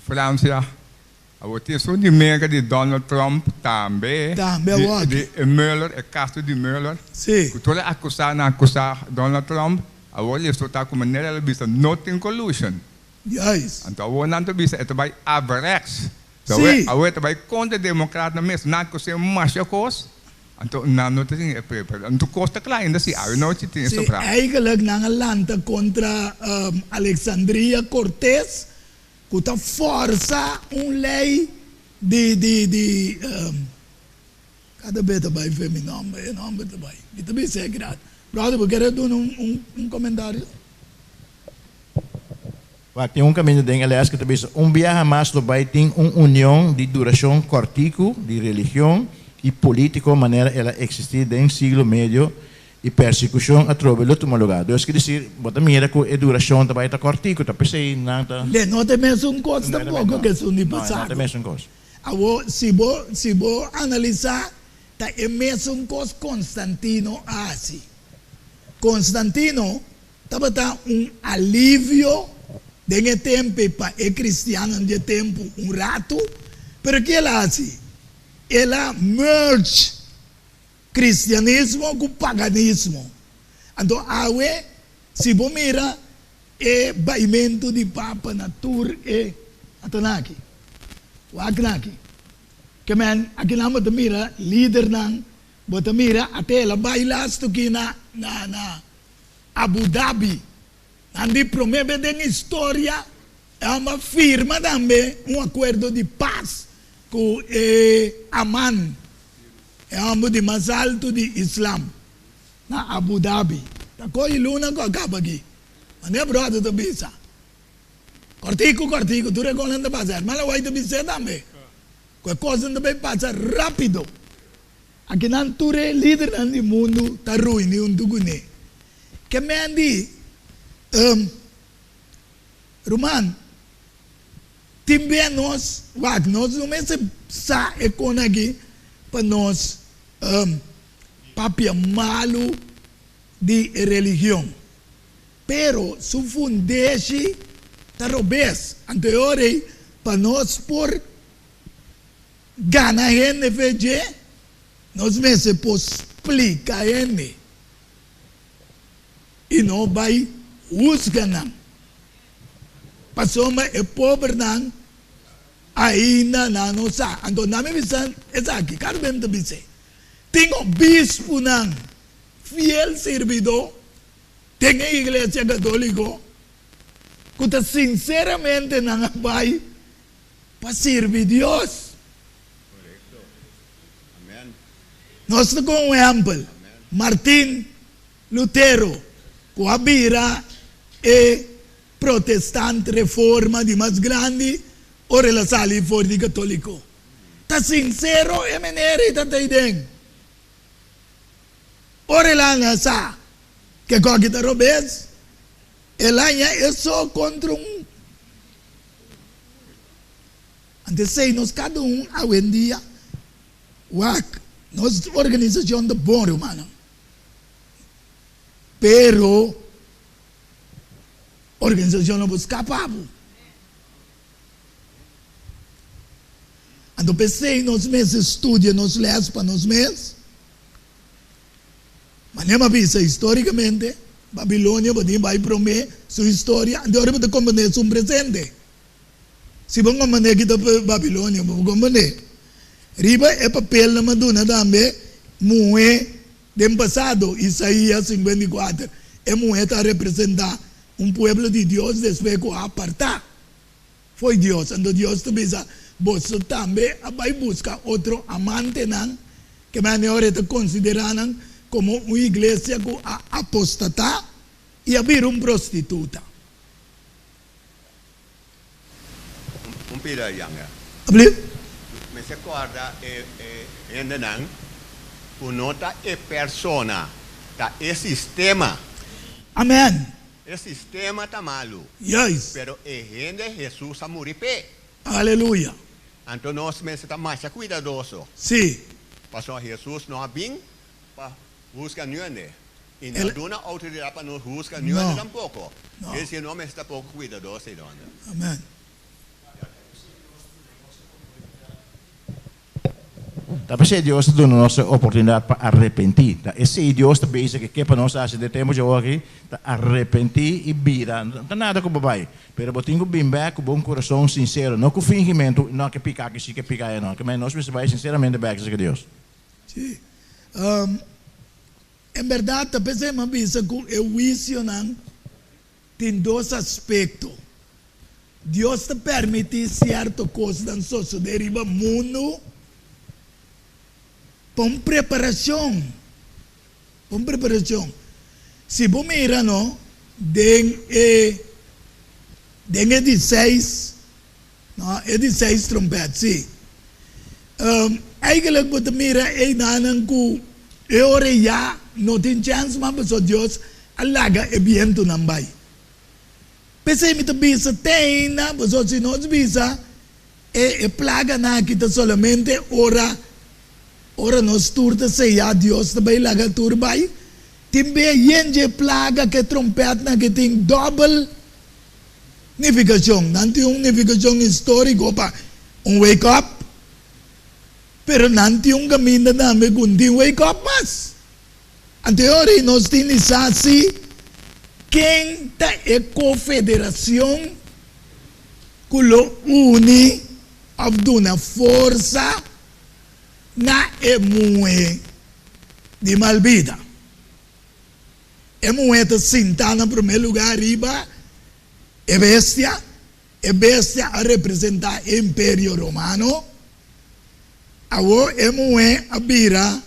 Francia, awor tin esun di Merka di Donald Trump tambe, Tambe awor. di e Mueller, e kaso di Mueller, Sí. ku tur e akusá nan akusá Donald Trump. Awor listo ta ku manera el a bisa no tin collusion. Juist. Anto awor nan ta bisa e ta bai averechts. Sí. Awor e ta bai kontra e democratnan mes. Nan ku se masha kos. Anto nan no ta tin e preparashon. Anto kos ta kla ainda si awe nochi tin e Si, sobrá. eigenlijk nan a lanta kontra Alexandria Cortes ku ta fòrsa un lei di di di kada be ta bai fe mi nòmber e nòmber ta bai mi ta bisa e grat. Brother bo kere duna un un komentario? Wak, tin un kaminda den e lès ku ta bisa, Un biaha mas lo bai tin un union di durashon kòrtiku di religion i polítiko manera el a eksistí den siglo medio i persekushon atrobe lo tuma lugá. Dus ke disir, bo ta mira ku e durashon ta bai ta kòrtiku, ta p'esei nan ta. Le no ta e mesun kos tampoko ku esun di No, e no ta e pasado. mesun kos. Awor, si bo si bo analisá, ta e mesun kos Konstantino a hasi. Konstantino Tabata un alivio den e tempu pa e kristiannan di e tempu un ratu, pero ki el a hasi? El a merge kristianismo ku paganismo. Anto awe, si bo mira e baimentu di papa na tur e atanaki, wak naki, ke men akinan bo ta mira lidernan, bo ta mira ate el a bai lastu ki na na na Abu Dhabi, Nan di promé bes den historia e hòmber a firma tambe un akuerdo di pas ku e Aman, e hòmber di mas altu di Islam, na Abu Dhabi. Ta ko'i luna ku a kaba aki. Manera bròder ta bisa, Kòrtiku, kòrtiku, tur e kosnan ta pasa. Hermana White ta bis'é tambe ku e kosnan ta bai pasa rápido. Akinan tur e lidernan di mundu ta ruini huntu kuné. Ke men di, Um, ruman, tin bia nos, wak, nos no mester sa e kon aki pa nos, um, papia malu di e religion. Pero su fundeshi ta robes. Anto e ora ei, pa nos por Gana hende fe dje, nos mester por splika hende i no bai husga nan, pasobra e pobernan ainda nan no sa. Anto nan mi bisa esaki, kada bes mi ta bis'é, tin obispunan fiel sirbidó den e iglesia katóliko ku ta sinseramente nan a bai pa sirbi Dios. Nos ta con un ehempel, Martin Lutero, cu a bira e protestant reforma di mas grandi ora el a sali for di catolico. Ta sincero e meneer ei ta tei den. Ora el a anga sa ke koki ta robes, el a haña e so contra un. Anto esei nos kada un awendia wak nos organisashon ta bon rumannan pero organisashon no por skapa bo. Anto p'esei nos mester studia nos les pa nos mes. Manera mi a bisa historicamente Babilonia bo tin bai prome su historia anto ora bo ta comprende esun presente. Si bo comprende ki ta Babilonia bo por comprende. Riba e papelnan mi a duna tambe muhe den pasado Isaías 54 e muhe ta representa un pueblo di Dios despues cu a aparta fo'i Dios. Anto Dios ta bisa, Boso tambe a bai buska otro amantenan, ke manera ora e ta konsiderá nan komo un iglesia ku a apostatá i a bira un prostituta. Un pida yanga. Abli? Mester kòrda e hendenan ku no ta e persona, ta e sistema. Amen. E sistema ta malu. Juist. Pero e hende Hesus a muri p'e. Aleluya. Anto nos mester ta masha cuidadoso. Sí. Pasobra Hesus no a bin pa husga niunde. I no a duna autoridad pa nos husga niunde tampoco. No. Es decir, nos mester ta poco cuidadoso ei donde. Amen. Ta p'esei Dios ta duna nos e oportunidat pa arepentí. Ta esei Dios ta bisa ke ke pa nos hasi den e tempu djawo aki, ta arepentí i bira. No ta nada ku bo bai, pero bo tin ku bin bèk ku bo un kurason sinsero, no ku fingimentu, no ke pika aki si, ke pika aya no. Ke men nos mester bai sinseramente bèk serka Dios. Sí. En bèrdat ta p'esei mi a bisa ku e huisionan tin dos aspekto. Dios ta permití sierto kosnan sosodé riba mundu pa un preparashon, pa un preparashon. Si bo mira no den e den e di seis No, e di seis trompet, sí. Eigenlijk bo ta mira eidanan ku e ora ya no tin chèns mas pasobra Dios a laga e bientunan bai. P'esei mi ta bisa te ainda, pasobra si nos bisa e e plaganan aki ta solamente ora ora nos tur ta seyá Dios ta bai laga tur bai, tin bia yen dje plaga ku e trompètnan aki tin dòbel Nifikashon, Nan tin un nifikashon históriko pa un wake up, pero nan tin un kaminda tambe ku no tin wake up mas. Anteori nos tin di sa si ken ta e kofederashon ku lo uni òf duna forsa na e muhé di mal bida. E muhé ta sintá na promé lugá riba e bestia. E bestia a representá e Imperio Romano. Awor e muhé a bira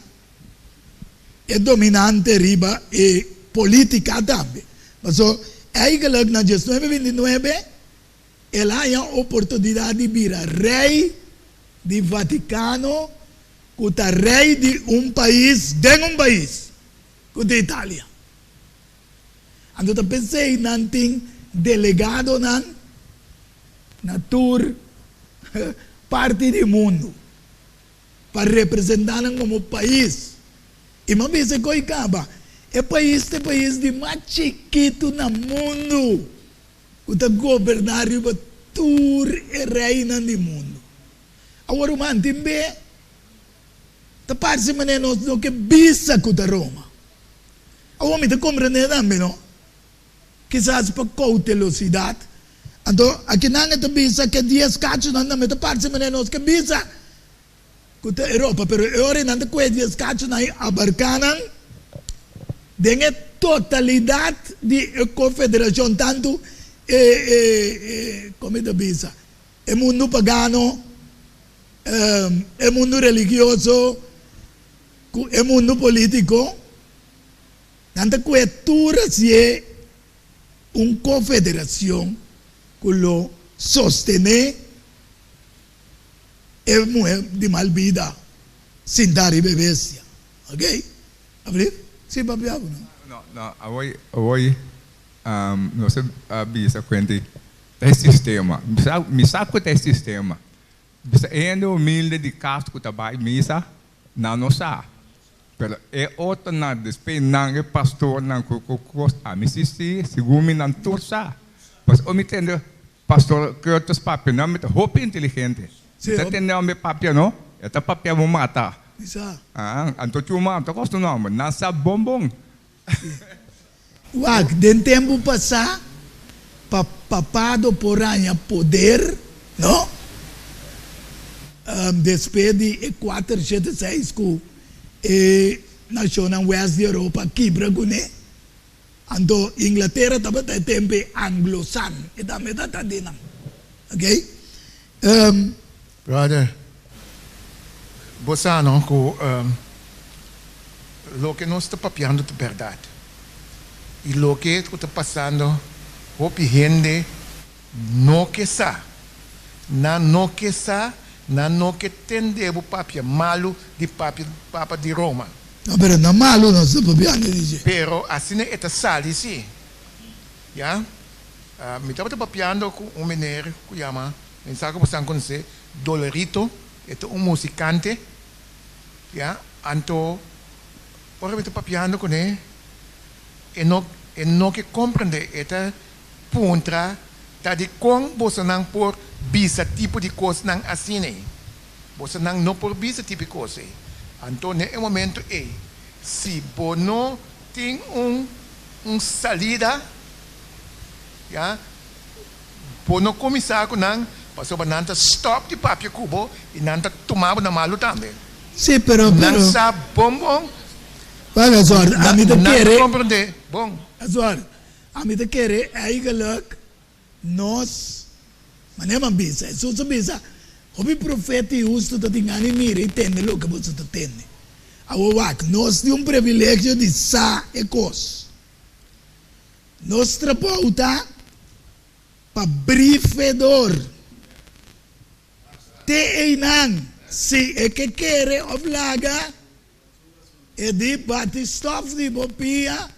e dominante riba e polítika tambe. Pasobra eigentlik na diesnuebe bintinuebe el a haña oportunidat di bira rei di Vatikano ku ta rei di un pais den un pais. Ku ta Italia. Anto ta p'esei nan tin delegadonan na tur parti di mundu pa representá nan komo pais. I mi a bisa ku i kaba, e pais ta e pais di mas chikitu na mundu ku ta goberná riba tur e reinan di mundu. Awor ruman tin be. Ta parse manera nos no ke bisa ku ta Roma. Awor mi ta komprendé tambe no. Kisas pa koutelosidat. Anto akinan e ta bisa ke dies kachunan tambe ta parse manera nos ke bisa ku ta Europa. Pero e ora nan ta kue dies kachunan i abarká nan den e totalidat di e konfederashon tantu e e e komo e ta bisa e mundu pagano. E mundu religioso ku e mundu polítiko, nan ta kue tur hasié un konfederashon ku lo sostené e muhé di mal bida sintá riba e bestia. Oke? Abril? Sí, papia ku no. No, no, awor, awor nos a bisa kuenti ta e sistema. Mi sa ku ta e sistema. Bisa e hende humilde di kas ku ta bai misa, nan no sa. Pero e otronan, despues nan e pastornan ku ku kos, ami si si, segun mi nan tur sa. Pasobra mi tende pastor Curtis papia, nan mi ta hopi inteligente. Mi ta tende homber papia no, e ta papia bo mata. Ah, anto chuma, anto kos tu nomber, nan sa bon bon. Wak, den tempu pasá, pa papado por haña poder, no? Despues di e kuater shete seis ku e nashonnan west di Europa a kibra kuné, anto Inglatera tabata e tempu e Anglosan, e tambe tabata di nan, okay? Brother, bo sa no ku loke nos ta papiando ta bèrdat. I loke ku ta pasando hopi hende no ke sa. Nan no ke sa, nan no ke tende bo papia malu di papia Papa di Roma. No, pero no malu nos ta papiando di dje. Pero asina e ta sali si. Ya. Mi tabata papiando ku un meneer ku yama. Mi sa ku boso a konosé Dolorito, e ta un musikante, ya. Anto ora mi ta papiando kuné, e no e no ke komprendé, e ta puntra ta dikon bosonan por bisa tipo di kosnan asina ei. Bosonan no por bisa tipo di kos ei. Anto na e momento ei, si bo no tin un un salida, ya. Bo no kuminsá ku nan, pasobra nan ta stòp di papia ku bo i nan ta tuma bo na malu tambe. Sí, pero, Nan pero, sa bon bon. Wak, Azor, ami ta Nan ta kere, komprondé bon. Azor, ami ta kere eigenlijk nos, manera mi a bisa, Hesus a bisa, hopi profeta i hustu ta tin gana di mira i tende loke boso ta tende. Awor wak, nos tin un privilegio di sa e kos. Nos trabou ta pa briefedor. Te einan, si e ke kere of laga, e di bati stof di bo pia.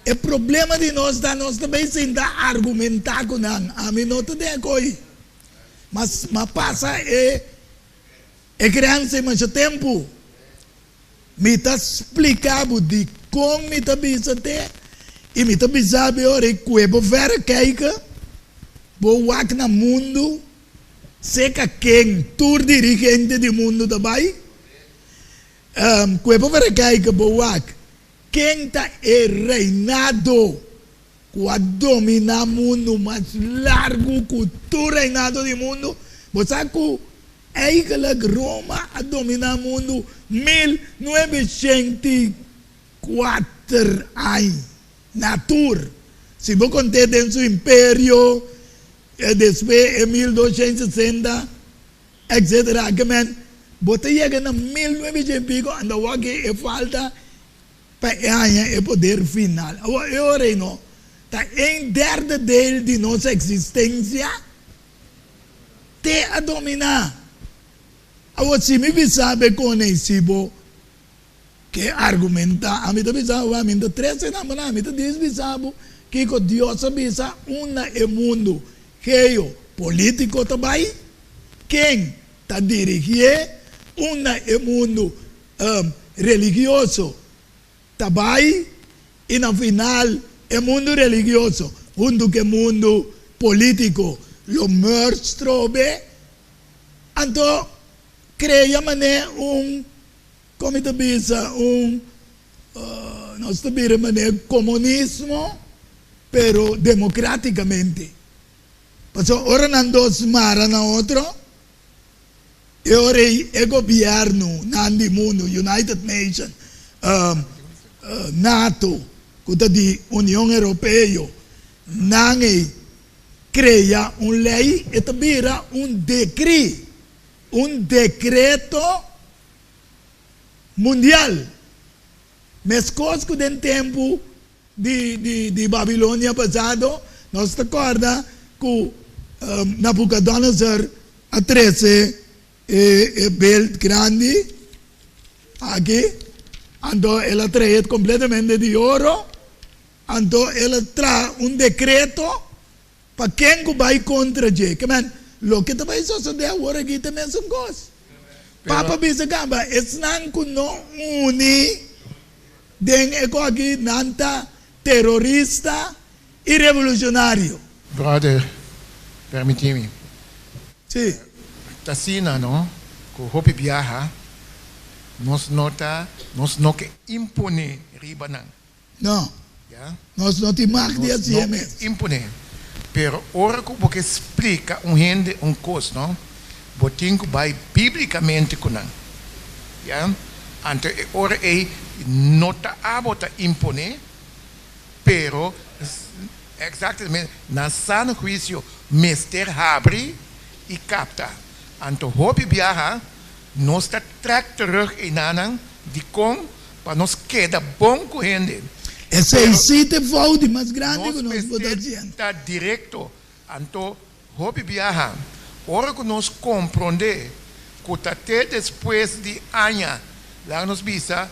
E problema di nos ta nos ta bay sinta argumenta cu nan. Ami no ta den e coy. Mas ma pasa e e creencia masha tempo. Mi ta splica bo dicon mi ta bisa te y mi ta bisa bo e ora y cue bo verrekijker, bo wak na mundo Seca ken tur dirigente di mundu ta bai? Ku e por verrekijken bo wak ken ta e reinado ku a dominá mundu mas largu ku tur reinado di mundu? Bo sa ku eigenlijk Roma a dominá mundu 1904 aña na tur. Si bo kont'é den su imperio E despues e 1260 etc. Ke men bo ta yega na 1900 i piko anda wak e falta pa e haña e poder final. Awor e ora ei no ta een derde deel di nos existencia te a domina. Awor si mi bisa be kone si bo Ke argumentá? Ami ta bisa bo, ami no ta trese nan pa nan, ami ta dis bisa bo kiko Dios a bisa unda e mundu geo polítiko ta bai, ken ta dirigié, unda e mundu religioso ta bai i na final e mundu religioso huntu ku e mundu polítiko lo merge trobe. Anto krea manera un Kon mi ta bisa un nos ta bira manera komunismo pero demokratikamente. Pasobra ora nan dos mara na otro e ora ei e gobièrnu nan di mundu, United Nation, nato ku ta di Union Europeo, nan ei krea un lei e ta bira un dekri, un dekreto. Mundial. Meskos ku den tempu di di Babilonia pasado, nos ta kòrda ku Nabukodonosor a trese e beld grandi aki, anto el a trae kompletamente di oro, anto el a traha un dekreto Pa ken ku bai kontra dje? Ke men, loke ta bai sosodé awor aki ta e mesun kos. Papa bisa kamba, esnan ku no uni den e kos aki, nan ta terorista i revolushonario. Brother, permití mi. Sí. Ta asina, no, ku hopi biaha nos no ta, nos no ke imponé riba nan. No. Nos no tin mag di hacié Nos no mes. ke imponé. Pero ora ku bo ke splika un hende un kos, no, bo tin ku bai bíblikamente ku nan. Ya? Anto e ora ei no ta abo ta imponé, pero eksaktamente nan sano huisio mester habri i kapta. Anto hopi biaha nos ta trèk terug einanan dikon Pa nos keda bon ku hende. Esei sí ta e fout di mas grandi ku nos por ta haciendo. Nos mester ta direkto. Anto, hopi biaha, ora ku nos komprondé ku ta te despues di aña, laga nos bisa,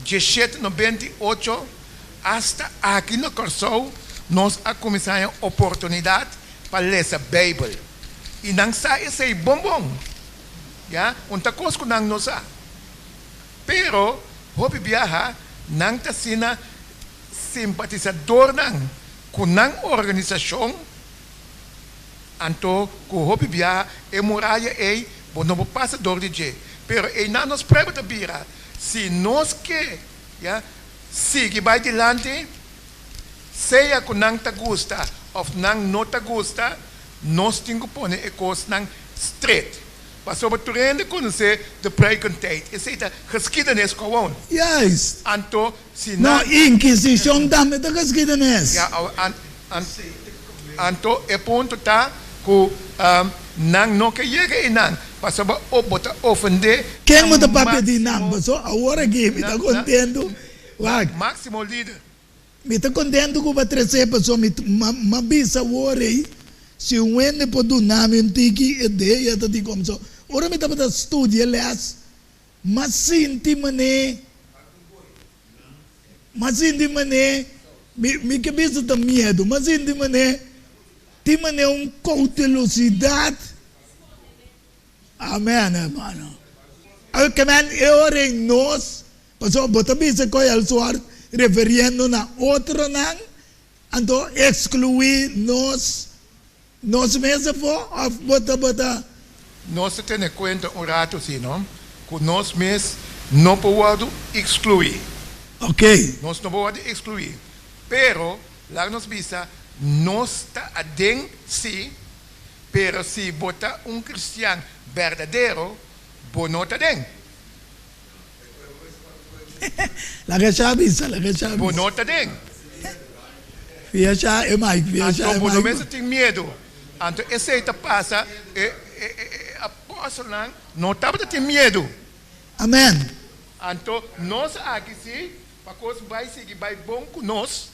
1798, asta aki na Kòrsou nos a kuminsá haña oportunidat pa lesa Beibel. I nan sa esei bon bon. Ya, un ta kos ku nan no sa. Pero hopi biaha nan ta asina simpatisadornan ku nan organisashon, anto ku hopi biaha e muraya ei bo no por pasa dor di dje. Pero einan nos prueba ta bira, si nos ke, ya, sigui bai dilanti, sea ku nan ta gusta òf nan no ta gusta, nos tin ku pone e kosnan stret. Pasobra tur hende konosé de pruikentijd. Esei ta geschiedenis gewoon. Juist. Anto si No, nan. Inkisishon tambe ta geschiedenis. Ya, anto e punto ta ku nan no ke yega einan, pasobra bo ta ofendé Ken nan bo ta papia di nan? máksimo, Pasobra awor aki mi ta nan, kontentu. Wak. máksimo lider. Mi ta kontentu ku bo a tresé pasobra mi m'a bisa awor ei, si un hende por duna mi un tiki idea ta di kom. So, ora mi tabata studia lès, m'a sinti manera, m'a sinti manera, mi mi ke bisa ta miedu, m'a sinti manera tin manera un koutelosidat. Amen, hermano. Ke men e ora ei nos Pasobra bo ta bisa ku el suart referiendo na otronan, anto ekskluí nos nos mes afó òf bo ta bo ta. Nos ta tene kuenta un ratu si no, ku nos mes no por wòrdu ekskluí. Ok. Nos no por wòrdu ekskluí, pero laga nos bisa nos ta aden si, pero si bo ta un kristian berdadero, bo no ta aden. Laga sha bisa, laga sha bisa. Bo no ta den. Fia sha e mic, fia sha e mic. Anto bo no mester tin miedu. Anto esei ta pasa, e apostelnan no tabata tin miedu. Amen. Anto nos aki si, pa kos bai sigui bai bon ku nos,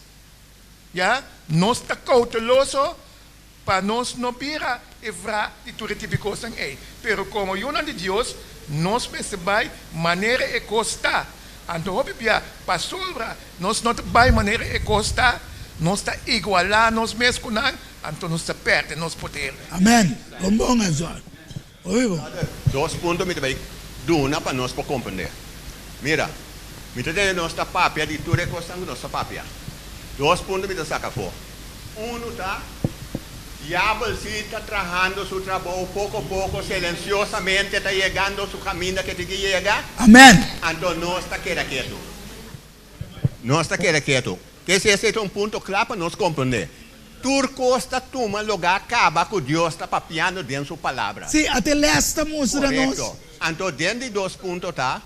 ya, nos ta kouteloso Pa nos no bira e vra di tur e tipi kosnan ei. Pero komo yunan di Dios, nos mester bai manera e kos ta. Anto hopi bia, pasobra nos no ta bai manera e kos ta, nos ta igualá nos mes ku nan, anto nos ta pèrdè nos poder. Amen. Bon bon Azor. Hopi bon. Brother, dos punto mi ta bai duna pa nos por comprende. Mira, mi ta tende nos ta papia di tur e cosnan cu nos ta papia. Dos punto mi ta saca afo. Uno ta, diabel si ta trahando su trabou poco poco, silenciosamente ta yegando su caminda cu e tin ki yega. Amen. Anto nos ta keda ketu. Nos ta keda ketu. Kese esei ta un punto kla pa nos komprondé. Tur kos ta tuma lugá kaba ku Dios ta papiando den su Palabra. Sí, ate lès ta mustra nos. Korekto. Anto den di dos punto ta,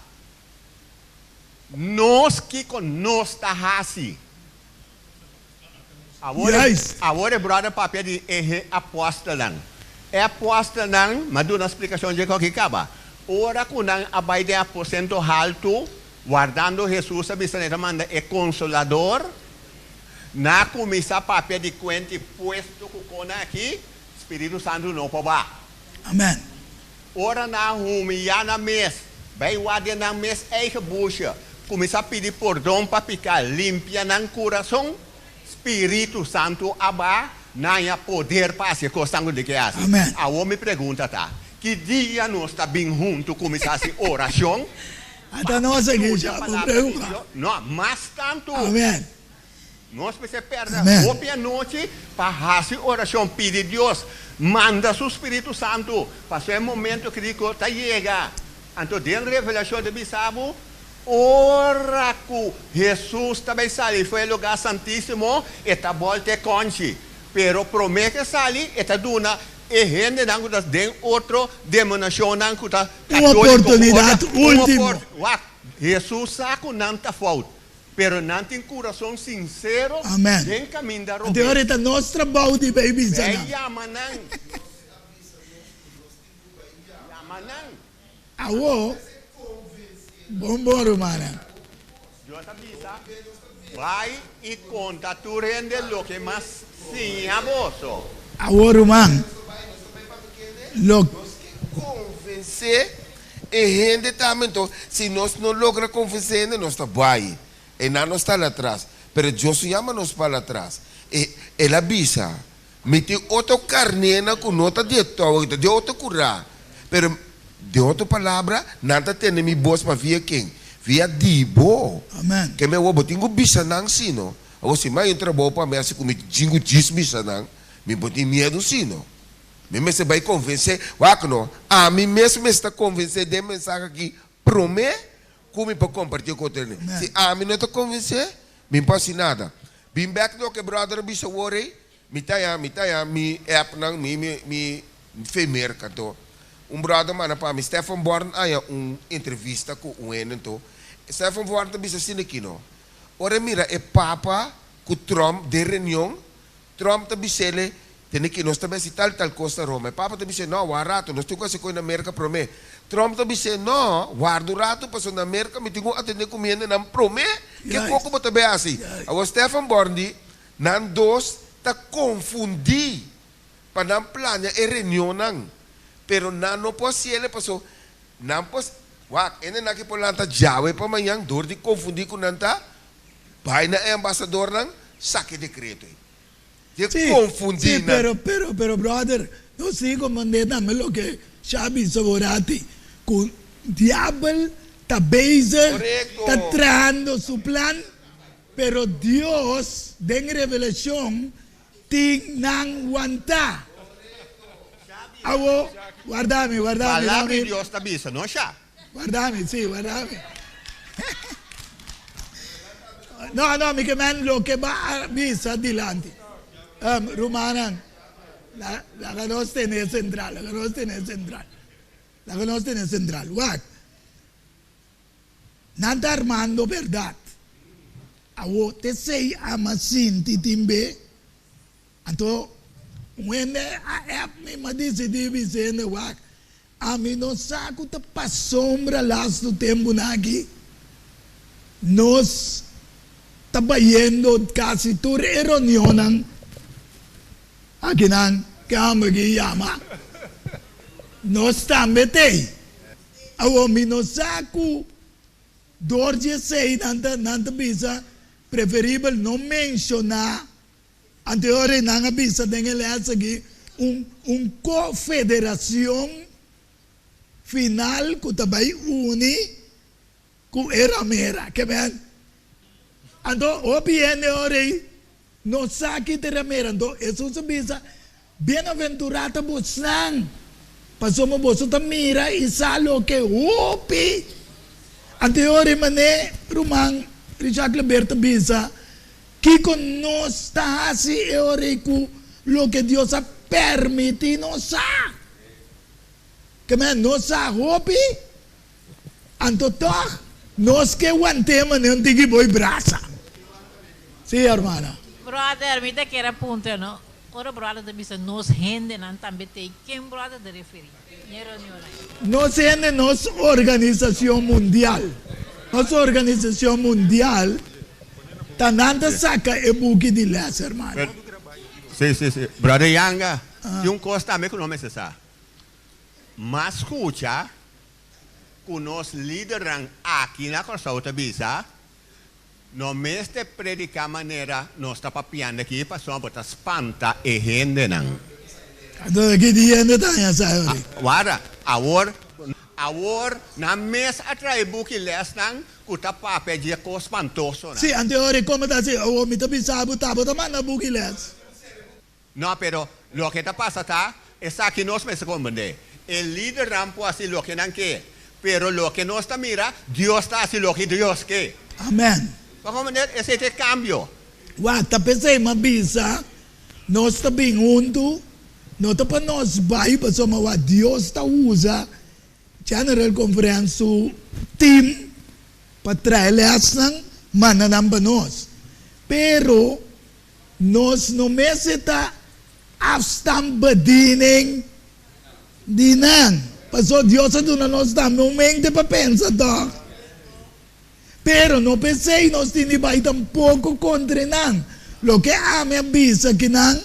nos kiko nos ta hasi. Awor e, Juist. awor e bròder papia di e apòstelnan. E apòstelnan, m'a duna splikashon dje koki kaba. Ora ku nan a bai den aposento haltu, Wardando Hesus a bisa nan e ta manda e Konsolador, nan a kuminsá papia di kuenta i puesto ku kona aki, Spiritu Santu no por ba. Amen. Ora nan a humiyá nan mes, bai wak den nan mes eigen busha, kuminsá pidi pordon pa piká, limpia nan kurason, Spiritu Santu a ba, nan haña poder pa hasi e kosnan ku nan ke hasi. Amen. Awor mi pregunta ta, ki dia nos ta bin huntu kuminsá hasi orashon? Ata nos aki ya bo pregunta. No, mas tantu. Amen. Nos mester perde Amen. hopi anochi pa hasi orashon, pidi Dios manda su Spiritu Santu, pasobra e momento kritiko ta yega. Anto den Revelashon ta bisa bo, ora ku Hesus ta bai sali for e lugá santísimo, e ta bòlta e kònchi. Pero promé ku e sali, e ta duna e hendenan ku ta den otro denominashonnan ku ta Un katóliko ku oportunidat otro, un último. opor, wak, Hesus sa ku nan ta fout, pero nan tin kurason sinsero Amen. den kaminda Anto robes. ora ta nos trabou di bay bisa Bay nan. yama nan. Yama nan. Awo, bon bon rumannan. Dios a bisa, Bai i konta tur hende loke m'a siña boso. Awo ruman, lo. Nos ke konvensé e hende tambe. Enton, si nos no logra konvensé hende, nos ta bai. E nan nos ta latras. Pero Dios no yama nos pa latras. E, El a bisa, Mi tin otro karnénan ku no ta di e tou aki, ta di otro kurá. Pero, den otro palabra, nan ta tende mi bos pa via ken? Via di bo. Amen. Ke mi awor bo tin ku bisa nan si no. Awor si mi hay un trabou pa mi hasi ku mi tin ku djis bisa nan, mi por tin miedu si no. Mi mester bai konvensé, wak no, ami mes mester ta konvensé den mensahe aki promé ku mi por kompartié ku otro hende. Si ami no ta konvensé, mi no por hasi nada. Bin bek loke brother a bisa awor ei, mi ta ya, mi ta ya mi app nan, mi mi mi fe Merca to. Un brother manda pa mi, Stefan Born a haña un entrevista ku un hende anto Stefan Born ta bisa asina aki no, ora e mira e papa ku Trump den reunion, Trump ta bis'ele tene ki nos ta besi tal tal kos na Roma. E papa ta bis'é no, wak rato, nos tin ku hasi kos na Merka promé. Trump ta bis'é no, warda un rato pasobra na Merka mi tin ku atendé ku mi hendenan promé ke kos ku bo ta bai hasi. Awor Stefan Born di, nan dos ta konfundí pa nan plania e reunionnan, pero nan no por hasiele paso nan por, wak, hendenan aki por lanta djawe pa mañan dor di konfundí ku nan ta bai na e ambasadornan saka e dekreto ei. Di Sí, konfundí sí, nan. pero, pero, pero brother, nos tin ku mand'é tambe loke Xabi bisa bo rati, ku diabel ta bezig, Korekto. ta trahando su plan, pero Dios den revelashon Tin nan wantá. Awo, warda mi, warda mi, Palabra di dami. Dios ta bisa, no sha. Warda mi, sí, warda mi. No, no, mi ke men loke bo a bisa dilanti. Um, rumannan, la, laga nos tene sentral, laga nos tene sentral. Laga nos tene sentral. Wak. Nan ta armando berdad. Awo t'esey ama sinti tin be. Anto un hende a app mi, m'a dicidi bisa hende wak, ami no sa cu ta pasobra lastu tempunan aki nos ta bayendo casi tur e reunionnan akinan ke homber ki yama nos tambe t'ey. Awor mi no sa ku dor di esei nan ta nan ta bisa preferibel no menshoná anterior i nan a bisa den e lès aki un un kofederashon final ku ta bai uni ku e ramera. Ke men? Anto hopi hende ora ei no sa ki ta e ramera. Anto Hesus a bisa, Bienaventurá ta bosnan, pasobra boso ta mira i sa loke hopi. Anto e ora ei manera ruman Richard Kleber ta bisa, Kiko nos ta hasi e ora ei ku loke Dios a permití nos sa? Ke men nos sa hopi, anto tòg nos ke want'é manera un tiki boi brasa. Sí, hermana. Brother, mi ta kier a puntra no. Ora brother ta bisa nos hendenan tambe t'ei, ken brother ta referí? Ñe reunionnan ei. Nos hende, nos organisacion mundial. Nos organisacion mundial ta nan ta saca e buki di les, hermano. Sí, sí, sí. Brother Yanga, tin un cos tambe cu no mester sa. Mas scucha cu nos lidernan aki na Corsou ta bisa, No mester predica manera nos ta papiando aki pasobra bo ta spanta e hendenan. Anto aki di hende ta haña sa ori. Warda, awor, awor nan mes a trae buki lesnan cu ta papia dje cos spantosonan. Si, anto ori como ta haci? Awor mi ta bisa bo ta bo ta manda buki les. No, pero loke ta pasa ta, esaki nos mester comprende, e lidernan por haci loke nan ke, pero loke nos ta mira, Dios ta haci loke Dios ke. Amen. Bo comprende? Esey ta e cambio. Wak, ta p'esey m'a bisa, nos ta bin huntu, no ta pa nos bai, pasobra wak Dios ta usa General Conference su team pa trae lesnan, manda nan pa nos. Pero Nos no mester ta afstanbediening di nan, pasobra Dios a duna nos tambe un mente pa pensa tòg. Pero no p'esei nos tin di bai tampoko kontra nan. Loke ami a bisa ki nan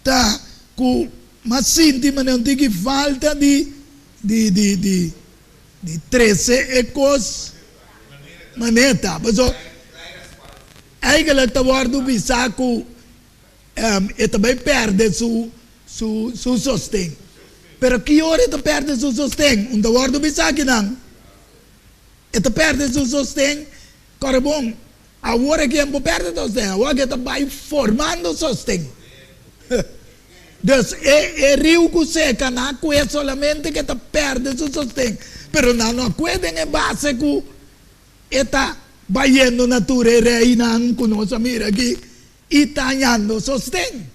ta ku m'a sinti manera un tiki falta di di di di di trese e kos manera ta. Pasobra Eigenlijk ta wordo bisa cu e ta bay perde su su su sosten. Pero ki ora e ta perde su sosten? Un ta wordo bisa akinan. E ta perde su sosten, kore bon, awor aki e por perde sosten, awor aki e ta bay formando sosten. Dus e e riu cu seca nan a cue solamente cu e ta perde su sosten, pero nan no a cue den e base cu E ta bayendo na tur e reinan ku nos a mira aki i ta hañando sosten.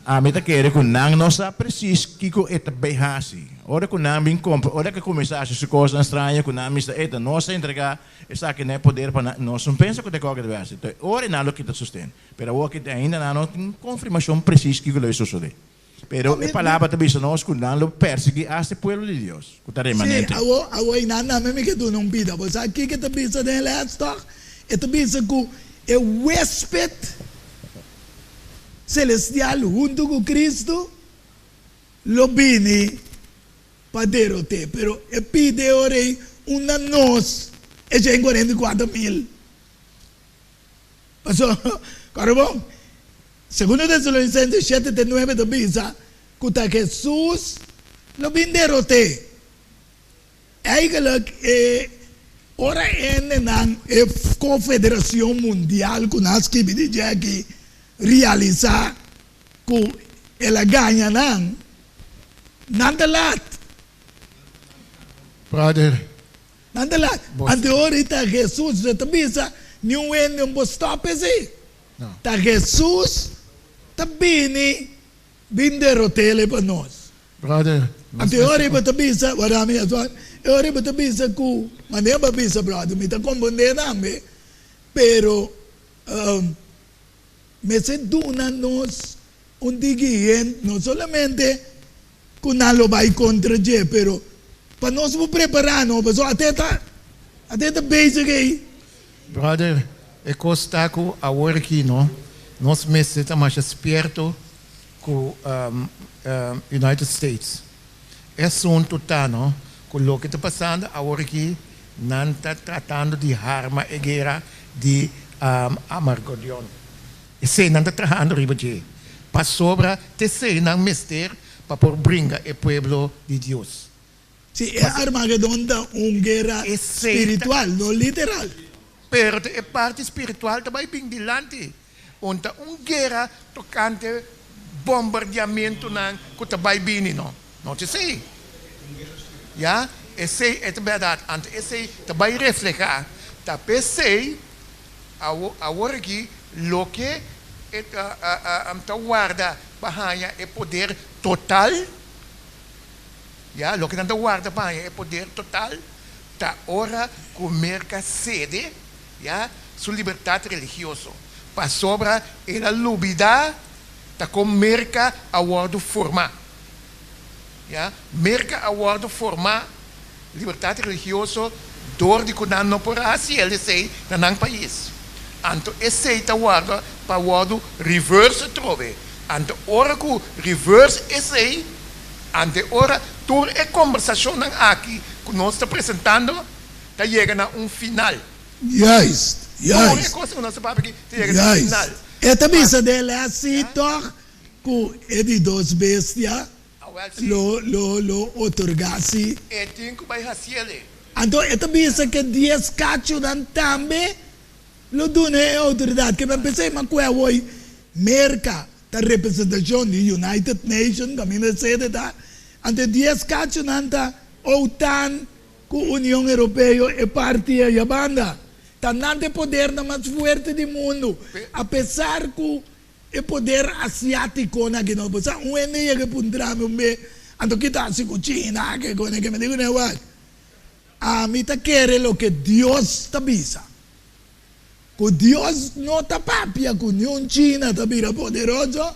Ami ta kere ku nan no sa presis kiko e ta bay hasi. Ora ku nan bin kompra, ora ku kuminsá hasi su kosnan straño ku nan mester e ta nos a entregá esaki na e poder pa nan, nos no pensa ku ta e kos ku ta bay hasi. Enton e ora e nan lo kita sosten. Pero awor aki ainda nan no tin konfirmashon presis kiko lo sosodé. Pero e palabra ta bisa nos ku nan lo persiguí asta e pueblo di Dios ku ta Sí, remanente. awor, awor einan nan mi ke duna un bida. Bo sa kiko e ta bisa den e lès tòg? E ta bisa ku e wéspet selestial huntu ku Kristu lo bini pa derot'é. Pero e pidi e ora ei unda nos e 144.000. Pasobra, kòrda bon, Segundo Tesalonicenses shete te nuebe ta bisa ku ta Hesus lo bin derot'é. Eigenlijk e ora hendenan e Confederacion Mundial ku nan a skibi di dje aki realisá ku el a gaña nan, nan ta lat. Brother. Nan ta lat. Anto e ora ei ta Hesus ta bisa, Niun hende no por stòp esei. Ta Jesus ta bini bin derot'El pa nos. Brother, nos Anto e ora mester bo ta bisa, wara mi asua, e ora bo ta bisa ku, manera bo a bisa brother, mi ta kompondé tambe, pero mester duna nos un tiki hint, no solamente ku nan lo bai kontra dje, pero pa nos por prepará no, pasobra ate ta, ate ta bezig ei. Brother, e kos ta ku awor aki no, nos mester ta masha spierto ku United States. E asuntu ta no, ku loke ta pasando awor aki, nan ta tratando di harma e guera di Armagedon. Esei nan ta trahando riba dje, pasobra t'esei nan mester pa por bringa e pueblo di Dios. Sí, e Armagedon ta un guera spiritual, no literal. Pero ta e parti spiritual ta bai bin dilanti. Un ta un guera tokante bombardiamentunan ku ta bai bini, no. No ta esei. Ya, esei e ta bèrdat. Anto esei ta bai reflehá. Ta p'esei Awor aki loke e ta warda pa haña e poder total, ya, loke nan ta warda pa haña e poder total ta ora ku Merka sede, ya, su libertat religioso, pasobra el a lubidá ta kon Merka a wòrdu formá, ya, Merka a wòrdu formá. Libertat religioso dor di ku nan no por hasi el esei na nan pais. Anto esei ta warda pa wòrdu reverse atrobe. Anto ora ku reverse esei, ante ora tur e kombersashonnan aki ku nos ta presentando ta yega na un final. Juist, Tur e juist, kosnan ku nos ta papia aki ta yega na un juist. final. E ta bisa den lès si tòg ku e di dos bestia Lo lo lo otorgá si. E tin ku bai hasiel e. Anto e ta bisa ke dies kachunan tambe lo duna e outoridat. Ke men pens'é ma ku awoi Merka ta representashon di United Nation kaminda e sede ta. Anto e dies kachunan ta OTAN ku Union Europeo e parti aya banda. Ta nan ta e podernan mas fuerte di mundu. Apesar ku E poder asiátikonan aki no por sa. Un hende yega i puntra mi un be, anto ki ta hasi ku China ke kone ke? Mi di kuné, wak, ami ta kere loke Dios ta bisa. Ku Dios no ta papia ku niun China ta bira poderoso,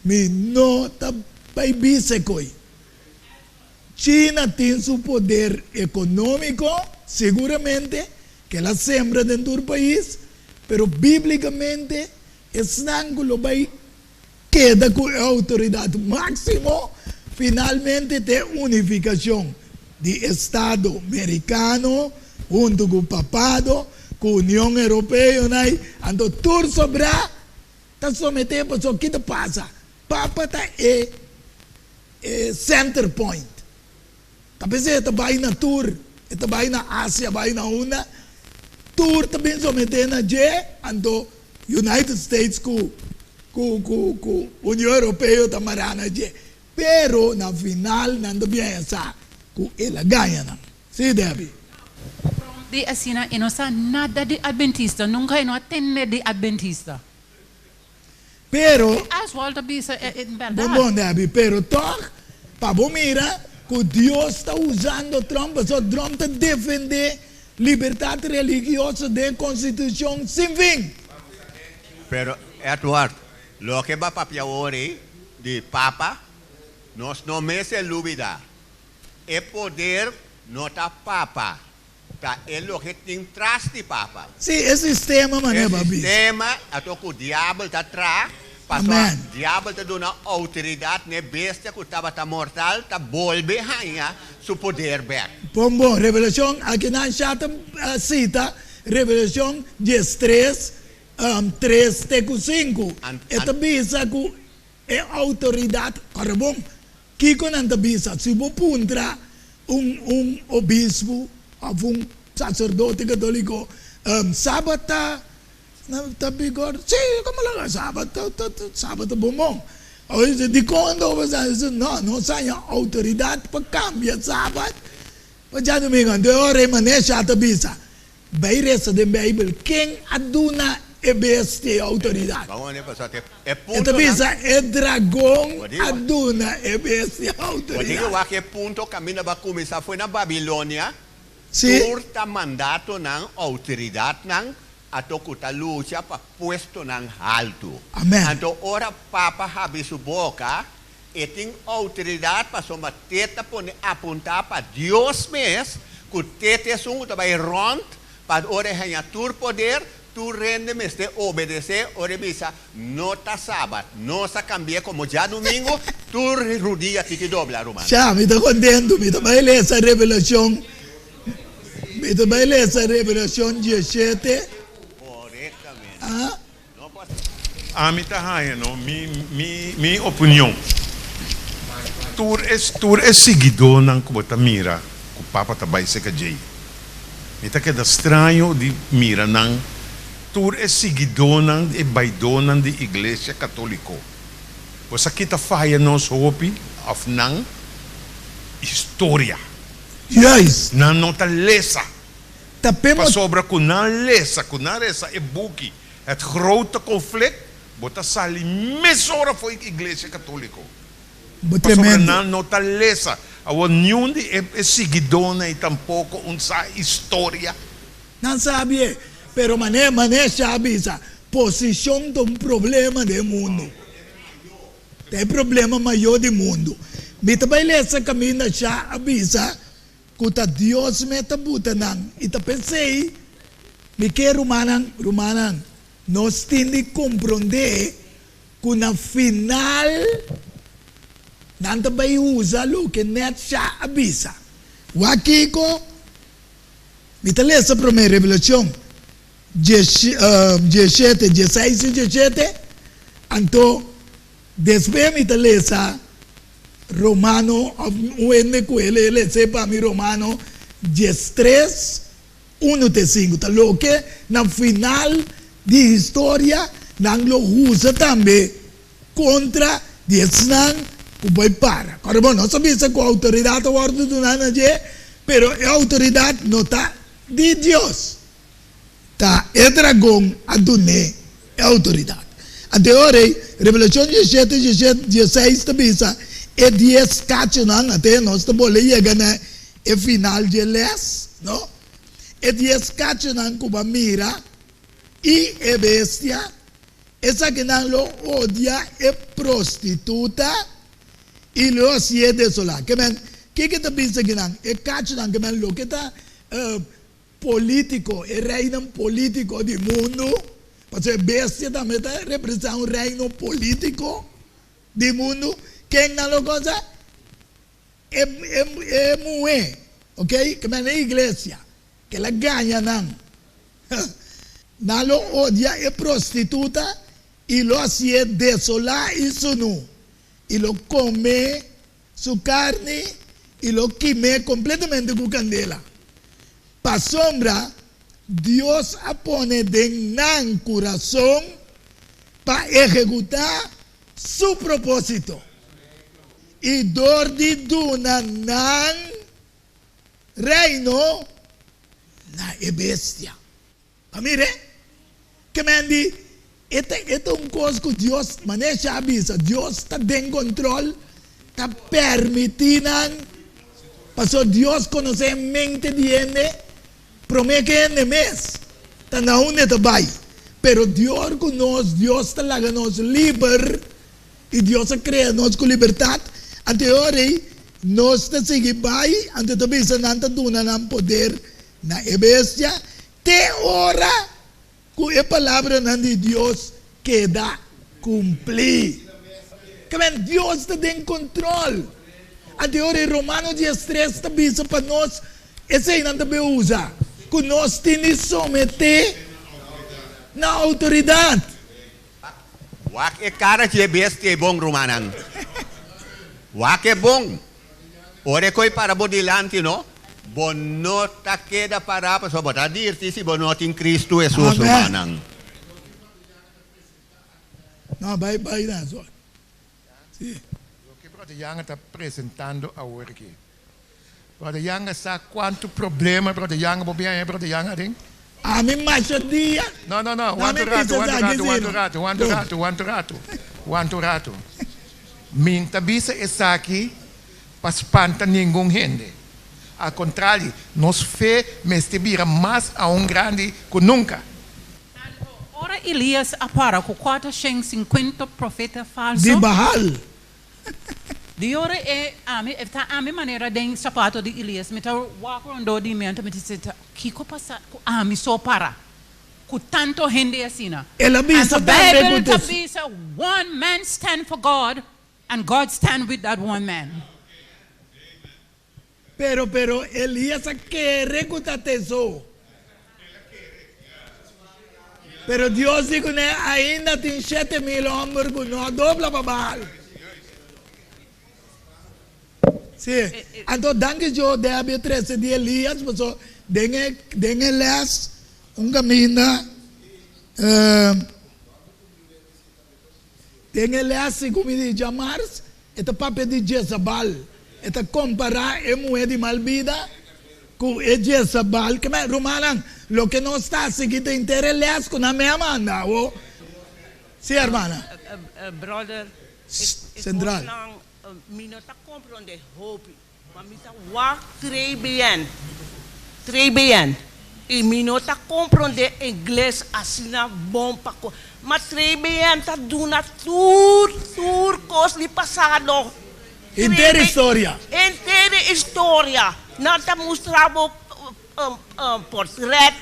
mi no ta bai bisa e koi. China tin su poder ekonómiko, siguramente, ke el a sembra den tur pais, pero bíblikamente Esnan ku lo bai keda ku e outoridat máksimo finalmente ta e unifikashon di Estado Merikano huntu ku Papado, ku Union Europeo nai, anto tur sobrá ta someté pasobra ki ta pasa? Papa ta e e center point. Ta p'esei e ta bai na tur, e ta bai na Asia, bai na unda, tur ta bin someté na dje, anto United States ku ku ku ku Union Europeo ta mará na dje. Pero na final nan ta bin haña sa ku el a gaña nan. Sí, Debbie? Di asina e no sa nada di Adventista, nunca e no a tende di Adventista. Pero, Oswald a bisa en Bon bèrdat. bon Debbie, pero tòg pa bo mira ku Dios ta usando Trump pasobra Trump ta defendé libertat religioso den konstitushon sin fin. Pero Edward, loke bo a papia awor ei di Papa, nos no mester lubidá. E poder no ta Papa, ta e loke tin tras di Papa. Sí, e sistema E manera bo a bisa. sistema ato ku diabel ta traha, pasobra Amen. diabel ta duna outoridat n'e bestia ku tabata mortal ta bolbe haña su poder bèk. Bon bon, Revelashon, akinan sha ta sita Revelashon diestres, tres te ku sinku. E ta bisa ku e outoridat, ora bon, Kiko nan ta bisa? Si bo puntra un un obispu of un sacerdote catolico, Sabat ta ta bigor? Si, como lo Sabat ta ta Sabat ta bon bon. Of dice, dicon anto bo sa? Dice, no, nos haña autoridad pa cambia Sabat pa djadomingo. Anto e ora e manesha ta bisa, Bai resa den Bijbel, ken a duna e bestia e autoridad? E ta bisa, e dragon a duna e bestia autoridad. Wak e punto kaminda bo a kuminsá foi na Babilonia, tur ta mandatonan, outoridatnan, ato ku ta lucha pa puestonan haltu. Anto ora Papa habri su boka, E tin outoridat pasobra te ta pone apuntá pa Dios mes, ku te ta esun ku ta bai rònt pa ora e haña tur poder, tur hende mester obedesé ora e bisa, No ta sabat, nos a kambi'é komo djadumingu, tur rudia tin ki dobla, ruman. Sha, mi ta kontentu, mi ta bai lesa Revelashon, mi ta bai lesa Revelashon diesshete. Korektamente. Ah. Ami ta haña no mi mi mi opinion tur e tur e siguidónan ku bo ta mira ku papa ta bai seka djei mi ta keda straño di mira nan tur e siguidónan e baidónan di iglesia katóliko bo sa kita faya nos hopi òf nan historia Juist. Nan no ta lesa. Ta p'e mo. Pasobra ku nan lesa, ku nan resa e buki Het Grote Conflict, bo ta sali mesora for e Iglesia Katoliko. Bo Pasobra tremendo. nan no ta lesa. Awor niun di e e siguidónan ei tampoko un sa historia. Nan sabi e, pero manera manera Sha a bisa, posishon ta un problema den mundu. Ta e problema mayor di mundu. Mi ta bai lesa kaminda Sha a bisa Ku ta Dios me ta buta nan. I ta p'esei mi ke rumannan, rumannan, nos tin di komprondé ku na final nan ta bai usa loke nèt Sha a bisa. Wak kiko mi ta lesa promé, Revelashon diesshete, diesseis i diesshete, anto despues mi ta lesa Romano of un hende ku el el esei pa mi Romano diestres unu te sinku ta loke na final di historia nan lo husa tambe kontra di esnan ku bai para. Kòrda bon nos a bisa ku outoridat a wòrdu duna na dje pero e outoridat no ta di Dios. Ta e dragon a dun'é e outoridat. Anto e ora ei, Revelashon diesshete, diesshete, diesseis ta bisa, E dies kachunan, ate nos ta bole yega na e final dje les, no? E dies kachunan ku bo a mira i e bestia, esakinan lo odia e prostituta i lo hasié desolá. Ke men, kiko ta bisa kinan? E kachunan, ke men loke ta Polítiko, e reinan polítiko di mundu, pasobra e bestia tambe ta representá un reino polítiko di mundu. Ken nan lo gosa? E, e, e muhé, ok, ke mende e iglesia, ke el a gaña nan. Nan lo odia e prostituta i lo hasié desolá i sunú, i lo kome su karni i lo kim'é kompletamente ku kandela. Pasobra Dios a pone den nan kurason pa ehekutá su propósito, i dor di duna nan reino na e bestia. Pa mir'é, ke men di. E ta e ta un kos ku Dios, manera Sha a bisa, Dios ta den kontrol, ta permití nan, pasobra Dios konosé e mente di hende promé ku e hende mes ta na unda e ta bai. Pero dior ku nos, Dios ta laga nos liber, i Dios a krea nos ku libertat, anto e ora ei nos ta sigui bai, anto e ta bisa nan ta duna nan poder na e bestia te ora Ku e palabranan di Dios keda kumplí. Kmen Dios ta den kontrol. Anto e ora e Romano 13 ta bisa pa nos eseinan ta be usa, ku nos tin di someté na outoridat. Wak e kara dje bestia e bon, rumannan. Wak e bon. Ora e koi para bo dilanti no, bo no ta keda pará pasobra bo ta dirti si bo no tin Cristo Hesus, Amen. rumannan. No, bai bai na zon. Si. Loke Brother Yanga ta presentando awor aki. Brother Yanga sa kuantu problema Brother Yanga bo bin haña Brother Yanga aden? Ami masha dia. No, no, no, Na wanta mi un ratu, bisa wanta un esaki ratu, si wanta un no. ratu, wanta un Bo. ratu, wanta un ratu, wanta un ratu. Mi n'ta bisa esaki pa spanta ningun hende. Al kontrali, nos fe mester bira mas aun grandi ku nunka. Anto, ora Elias a para ku 450 profeta Di falso, Baal. Di ora e ami, e ta ami manera den sapato di Elias, mi ta wak rondó di mi, anto mi ta sinta, Kiko pasa ku ami so para ku tanto hende asina? El a bisa Anto tambe Bijbel ku ta ta. bisa, One man stand for God and God stand with that one man. Pero, pero Elias a kere ku ta teso. Pero Dios di kuné, Ainda tin 7000 hòmber ku no a dobla pa Baal. Sí. Anto danki Dios Debbie a trese di Elias, pasobra den e, den e les un kaminda, den e les segun mi di djamars, E ta papia di Jezabal. E ta kompará e muhé di mal bida ku e Jezabal. Ke men, rumannan, loke nos ta hasi aki ta henter e lès ku nan mei a manda awo. Sí, hermana. Brother, e Sentral. kosnan mi no ta komprondé hopi. Ma mi ta wak trei bien, trei bien, i mi no ta komprondé ingles asina bon pa ko, ma trei bien ta duna tur, tur kos di pasado. Trei Henter bien, historia. henter historia. Nan ta mustra bo portret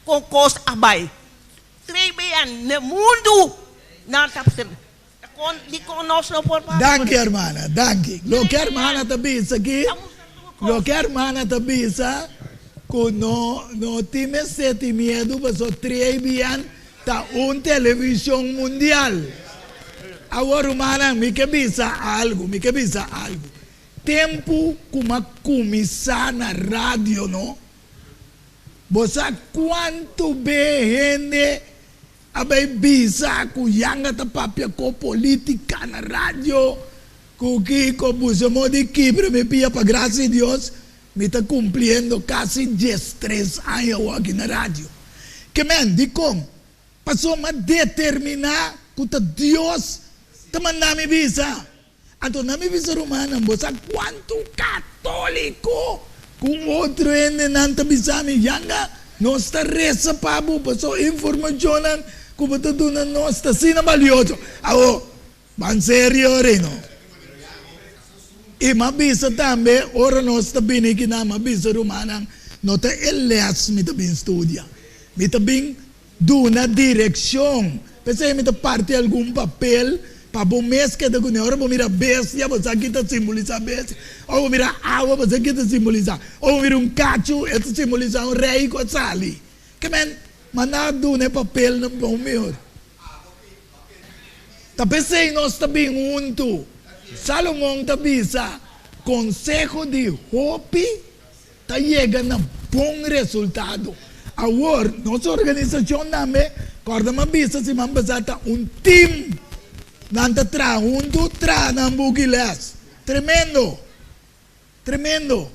kon kos a bai. Trei bien, n'e mundu nan ta. Danki hermana, danki. Loke hermana ta bisa aki, loke hermana ta bisa ku no no tin mester tin miedu paso 3ABN ta un televishon mundial. Awor rumannan mi ke bisa algu, mi ke bisa algu. Tempu ku m'a kuminsá na radio no, bo sa kuantu be hende A bay bisa cu Yanga ta papia co politica na radio cu kico busa mo di kibra mi pia pa gracia di Dios mi ta cumpliendo casi 13 aña awo aki na radio. Ke men dicon? Pasobra mi a determina cu ta Dios ta manda mi bisa. Anto na mi bisa rumannan, bo sa kuantu katoliko ku otro hendenan ta bisa mi, Yanga, nos ta resa pa bo pasobra e informashonnan ku bo ta duna nos ta asina balioso. Awor, ban serio Reno. I m'a bisa tambe, ora nos ta bini kinan, m'a bisa rumannan, no ta e les mi ta bin studia. Mi ta bin Duna direkshon. P'esei mi ta parti algun papel pa bo mes keda kuné. Ora bo mira bestia, bo sa ki ta simbolisá bestia. Ora bo mira awa, bo sa ki ta simbolisá. Ora bo mira un kachu, e ta simbolisá un rei ku a sali. Ke men manda duna e papelnan pa un mihor. Ta p'esei nos ta bin huntu. Salomon ta bisa, Konseho di hopi ta yega na bon resultado. Awor, nos organisashon tambe, kòrda mi a bisa siman pasá, ta un tim. Nan ta traha huntu, traha nan buki lès. Tremendo! Tremendo!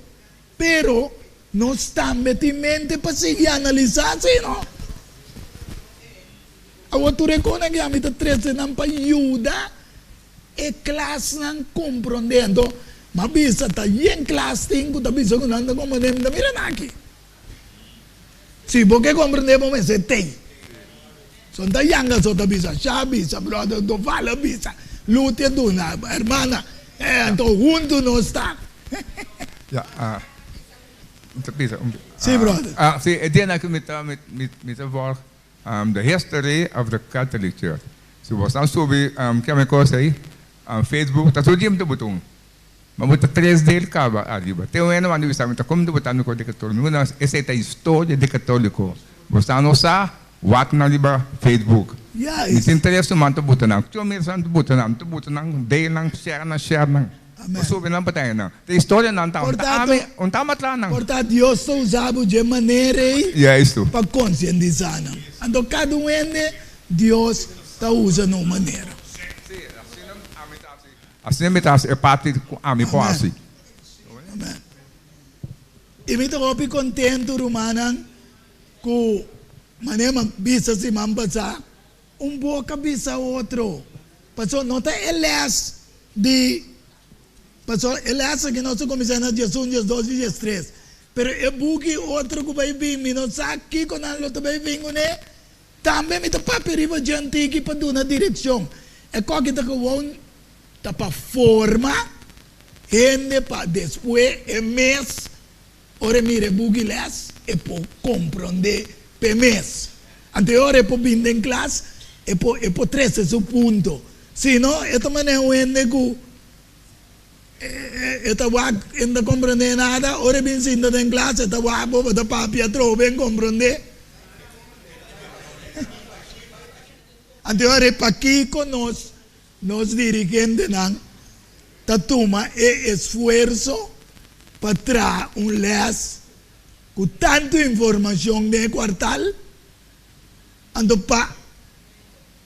Pero, nos tambe tin mente pa sigui analisá, sí no? Awor tur e konan ki ami ta trese nan pa yuda e klasnan komprondé. Anto m'a bisa ta yen klas tin ku ta bisa ku nan ta komprondé, mi ta mira nan aki. Si bo ke komprondé bo mester tei. So ta yanga so ta bisa, Sha bisa, brother Doval a bisa, Luti a duna, hermana, anto huntu nos ta. Ya, ah, mi ta bisa un. Si, brother. Ah, si, e dianan aki mi ta, mi, mi ta volg The History of the Catholic Church. Si bo sa subi, kiami kos ei, Facebook, ta tur dia mi ta buta un. Ma bo ta tres del kaba ariba. Te un hende manda bisa mi ta como ta botando cos di catolico. Mi no, esey ta historia di catolico. Bo sa no sa, wak nan riba Facebook. Mi tin tres siman ta bota nan. Cu mi sa ta bota nan. Mi ta bota nan, del nan, share nan, share nan. Bo subi nan pa ta nan. Ta historia nan ta. Ta ami, un ta matla nan. Por ta Dios ta usa bo dje manera ey pa concientisa nan. Anto cada un hende Dios ta usa na un manera. Asina mi ta hasi e parti ku ami por hasi. Amen. I mi ta hopi kontentu, rumannan, ku manera mi a bisa siman pasá, un boka bisa otro. Pasobra no ta e lès di, pasobra e lès aki nos ta kuminsá na diesun, diesdos i diestres. Pero e buki otro ku bai bin, mi no sa kiko nan lo ta bai bin kuné. Tambe mi ta papia riba djantiki pa duna direkshon. E koki ta gewoon ta pa forma hende pa despues e mes ora e mira e buki les e por komprondé p'e mes. Anto e ora e por bin den klas e por e por trese su punto. Si no e ta manera un hende ku e ta wak e no ta komprondé nada, ora e bin sinta den klas e ta wak bo bo ta papia atrobe e komprondé. Anto ora pakiko nos nos dirigentenan ta tuma e esfuerso pa traha un les ku tantu informashon den e kuartal? Anto pa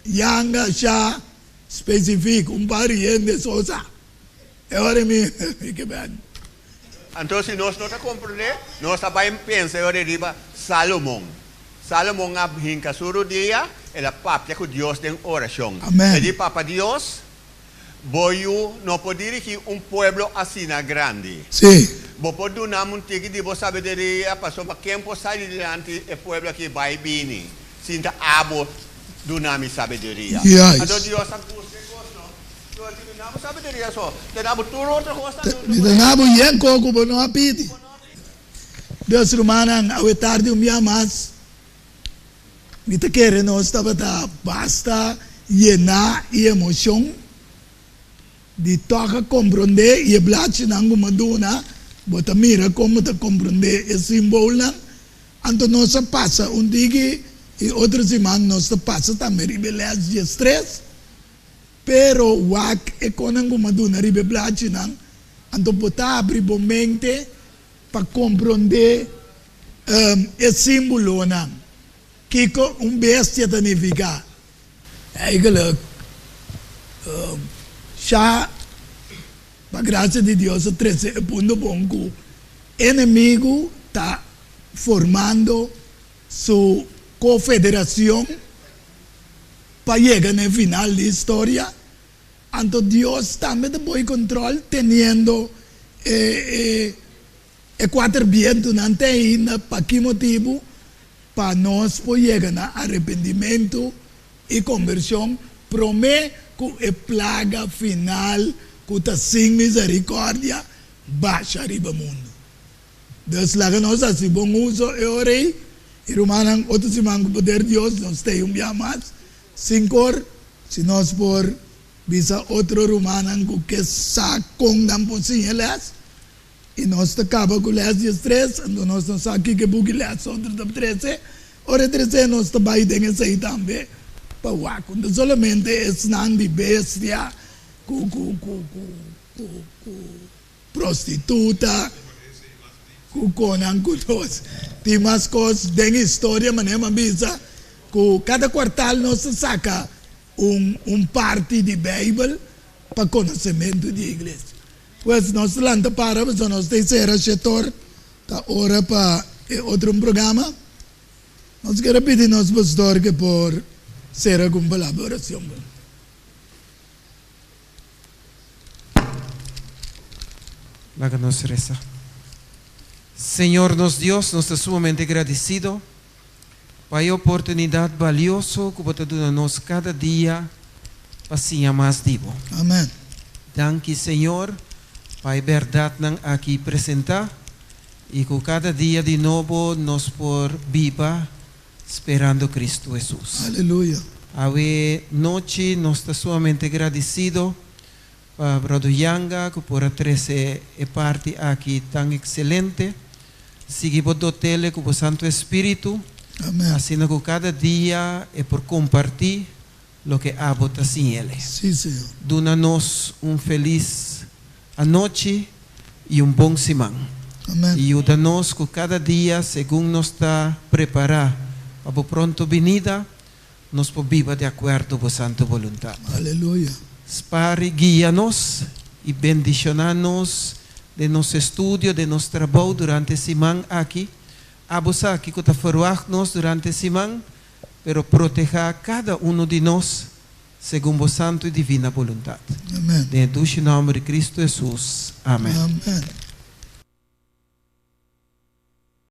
yanga sha spesifik un par di hende so sa. E ora mi ke ben. Anto si nos no ta komprendé, nos ta bai pensa e ora riba Salomon. Salomon a hinka su rudia, el a papia ku Dios den orashon. Amen. El di, Papa Dios, bo yu no por dirigí un pueblo asina grandi. Sí. Bo por duna mi un tiki di bo sabiduria, pasobra ken por sali dilanti e pueblo aki bai bini, sin ta abo duna mi sabiduria? Juist. Anto Dios a gusta e kos, no? Dios di mi, Nabo sabiduria so, te nabo tur otro kos ta Mi ta nabo yen kos ku bo no a pidi. Dios rumannan, awe tardi un bia mas, mi ta kere nos tabata basta yená i emoshon di tòg a komprondé i e blachinan ku mi a duna, bo ta mira kon bo ta komprondé e simbolnan. Anto nos a pasa un tiki i otro siman nos ta pasa tambe riba e lès diestres. Pero wak e konan ku mi a duna riba e blachinan, anto bo ta abri bo mente pa komprondé e símbolonan. Kiko un bestia ta nifiká? Eigenlijk, sha pa grasia di Dios a trese e punto bon ku enemigu ta formando su kofederashon Pa yega na e final di historia, anto Dios tambe ta boi control teniendo e e e cuater bientunan te ainda. Pa ki motibu? Pa nos por yega na arepentimentu i conversion prome cu e plaga final cu ta sin misericordia basha riba mundu. Dus laga nos hasi bon uso e ora ei. I rumannan, otro siman ku poder Dios nos stay un bia mas sin kor, si nos por bisa otro rumannan ku ke sa kon nan por siña les. I nos ta kaba ku les diestres, anto nos no sa kiko e buki les otro ta trese. Ora e trese nos ta bai den esei tambe pa wak. No solamente esnan di bestia ku ku ku ku ku ku. Prostituta ku konan ku nos tin mas kos den historia manera mi a bisa ku kada kuartal nos ta saka un un parti di beibel pa konosementu di iglesia. Pues nos ta lanta para pasobra nos ta sera shetor ta ora pa e otro un programa. Nos kier a pidi nos pastor ke por. Sera ku un palabra orashon. Laga nos resa. Señor nos Dios, nos ta sumamente gradisido pa e oportunidat balioso ku bo ta duna nos kada dia pa siña mas di bo. Amen. Danki Señor pa e bèrdatnan aki presentá i ku kada dia di nobo nos por biba sperando Cristo Hesus. Aleluya. Awe nochi nos ta sumamente gradisido pa Brother Yanga ku por a trese e parti aki tan ekselente. Sigui bo dotele ku bo Santu Espiritu, Amen. asina ku kada dia e por kompartí loke abo ta siñ'ele. Sí, Señor. Duna nos un felis anochi i un bon siman. Amen. I yuda nos ku kada dia segun nos ta prepará pa bo pronto binida, nos por biba di akuerdo bo santu boluntat. Aleluya. Spar i guia nos i bendishoná nos den nos estudio, den nos trabou durante e siman aki. Abo sa kiko ta ferwagt nos durante e siman, pero protehá kada unu di nos segun bo santu i divina boluntat. Amen. Den e dushi nòmber di Kristu Hesus. Amen. Amen.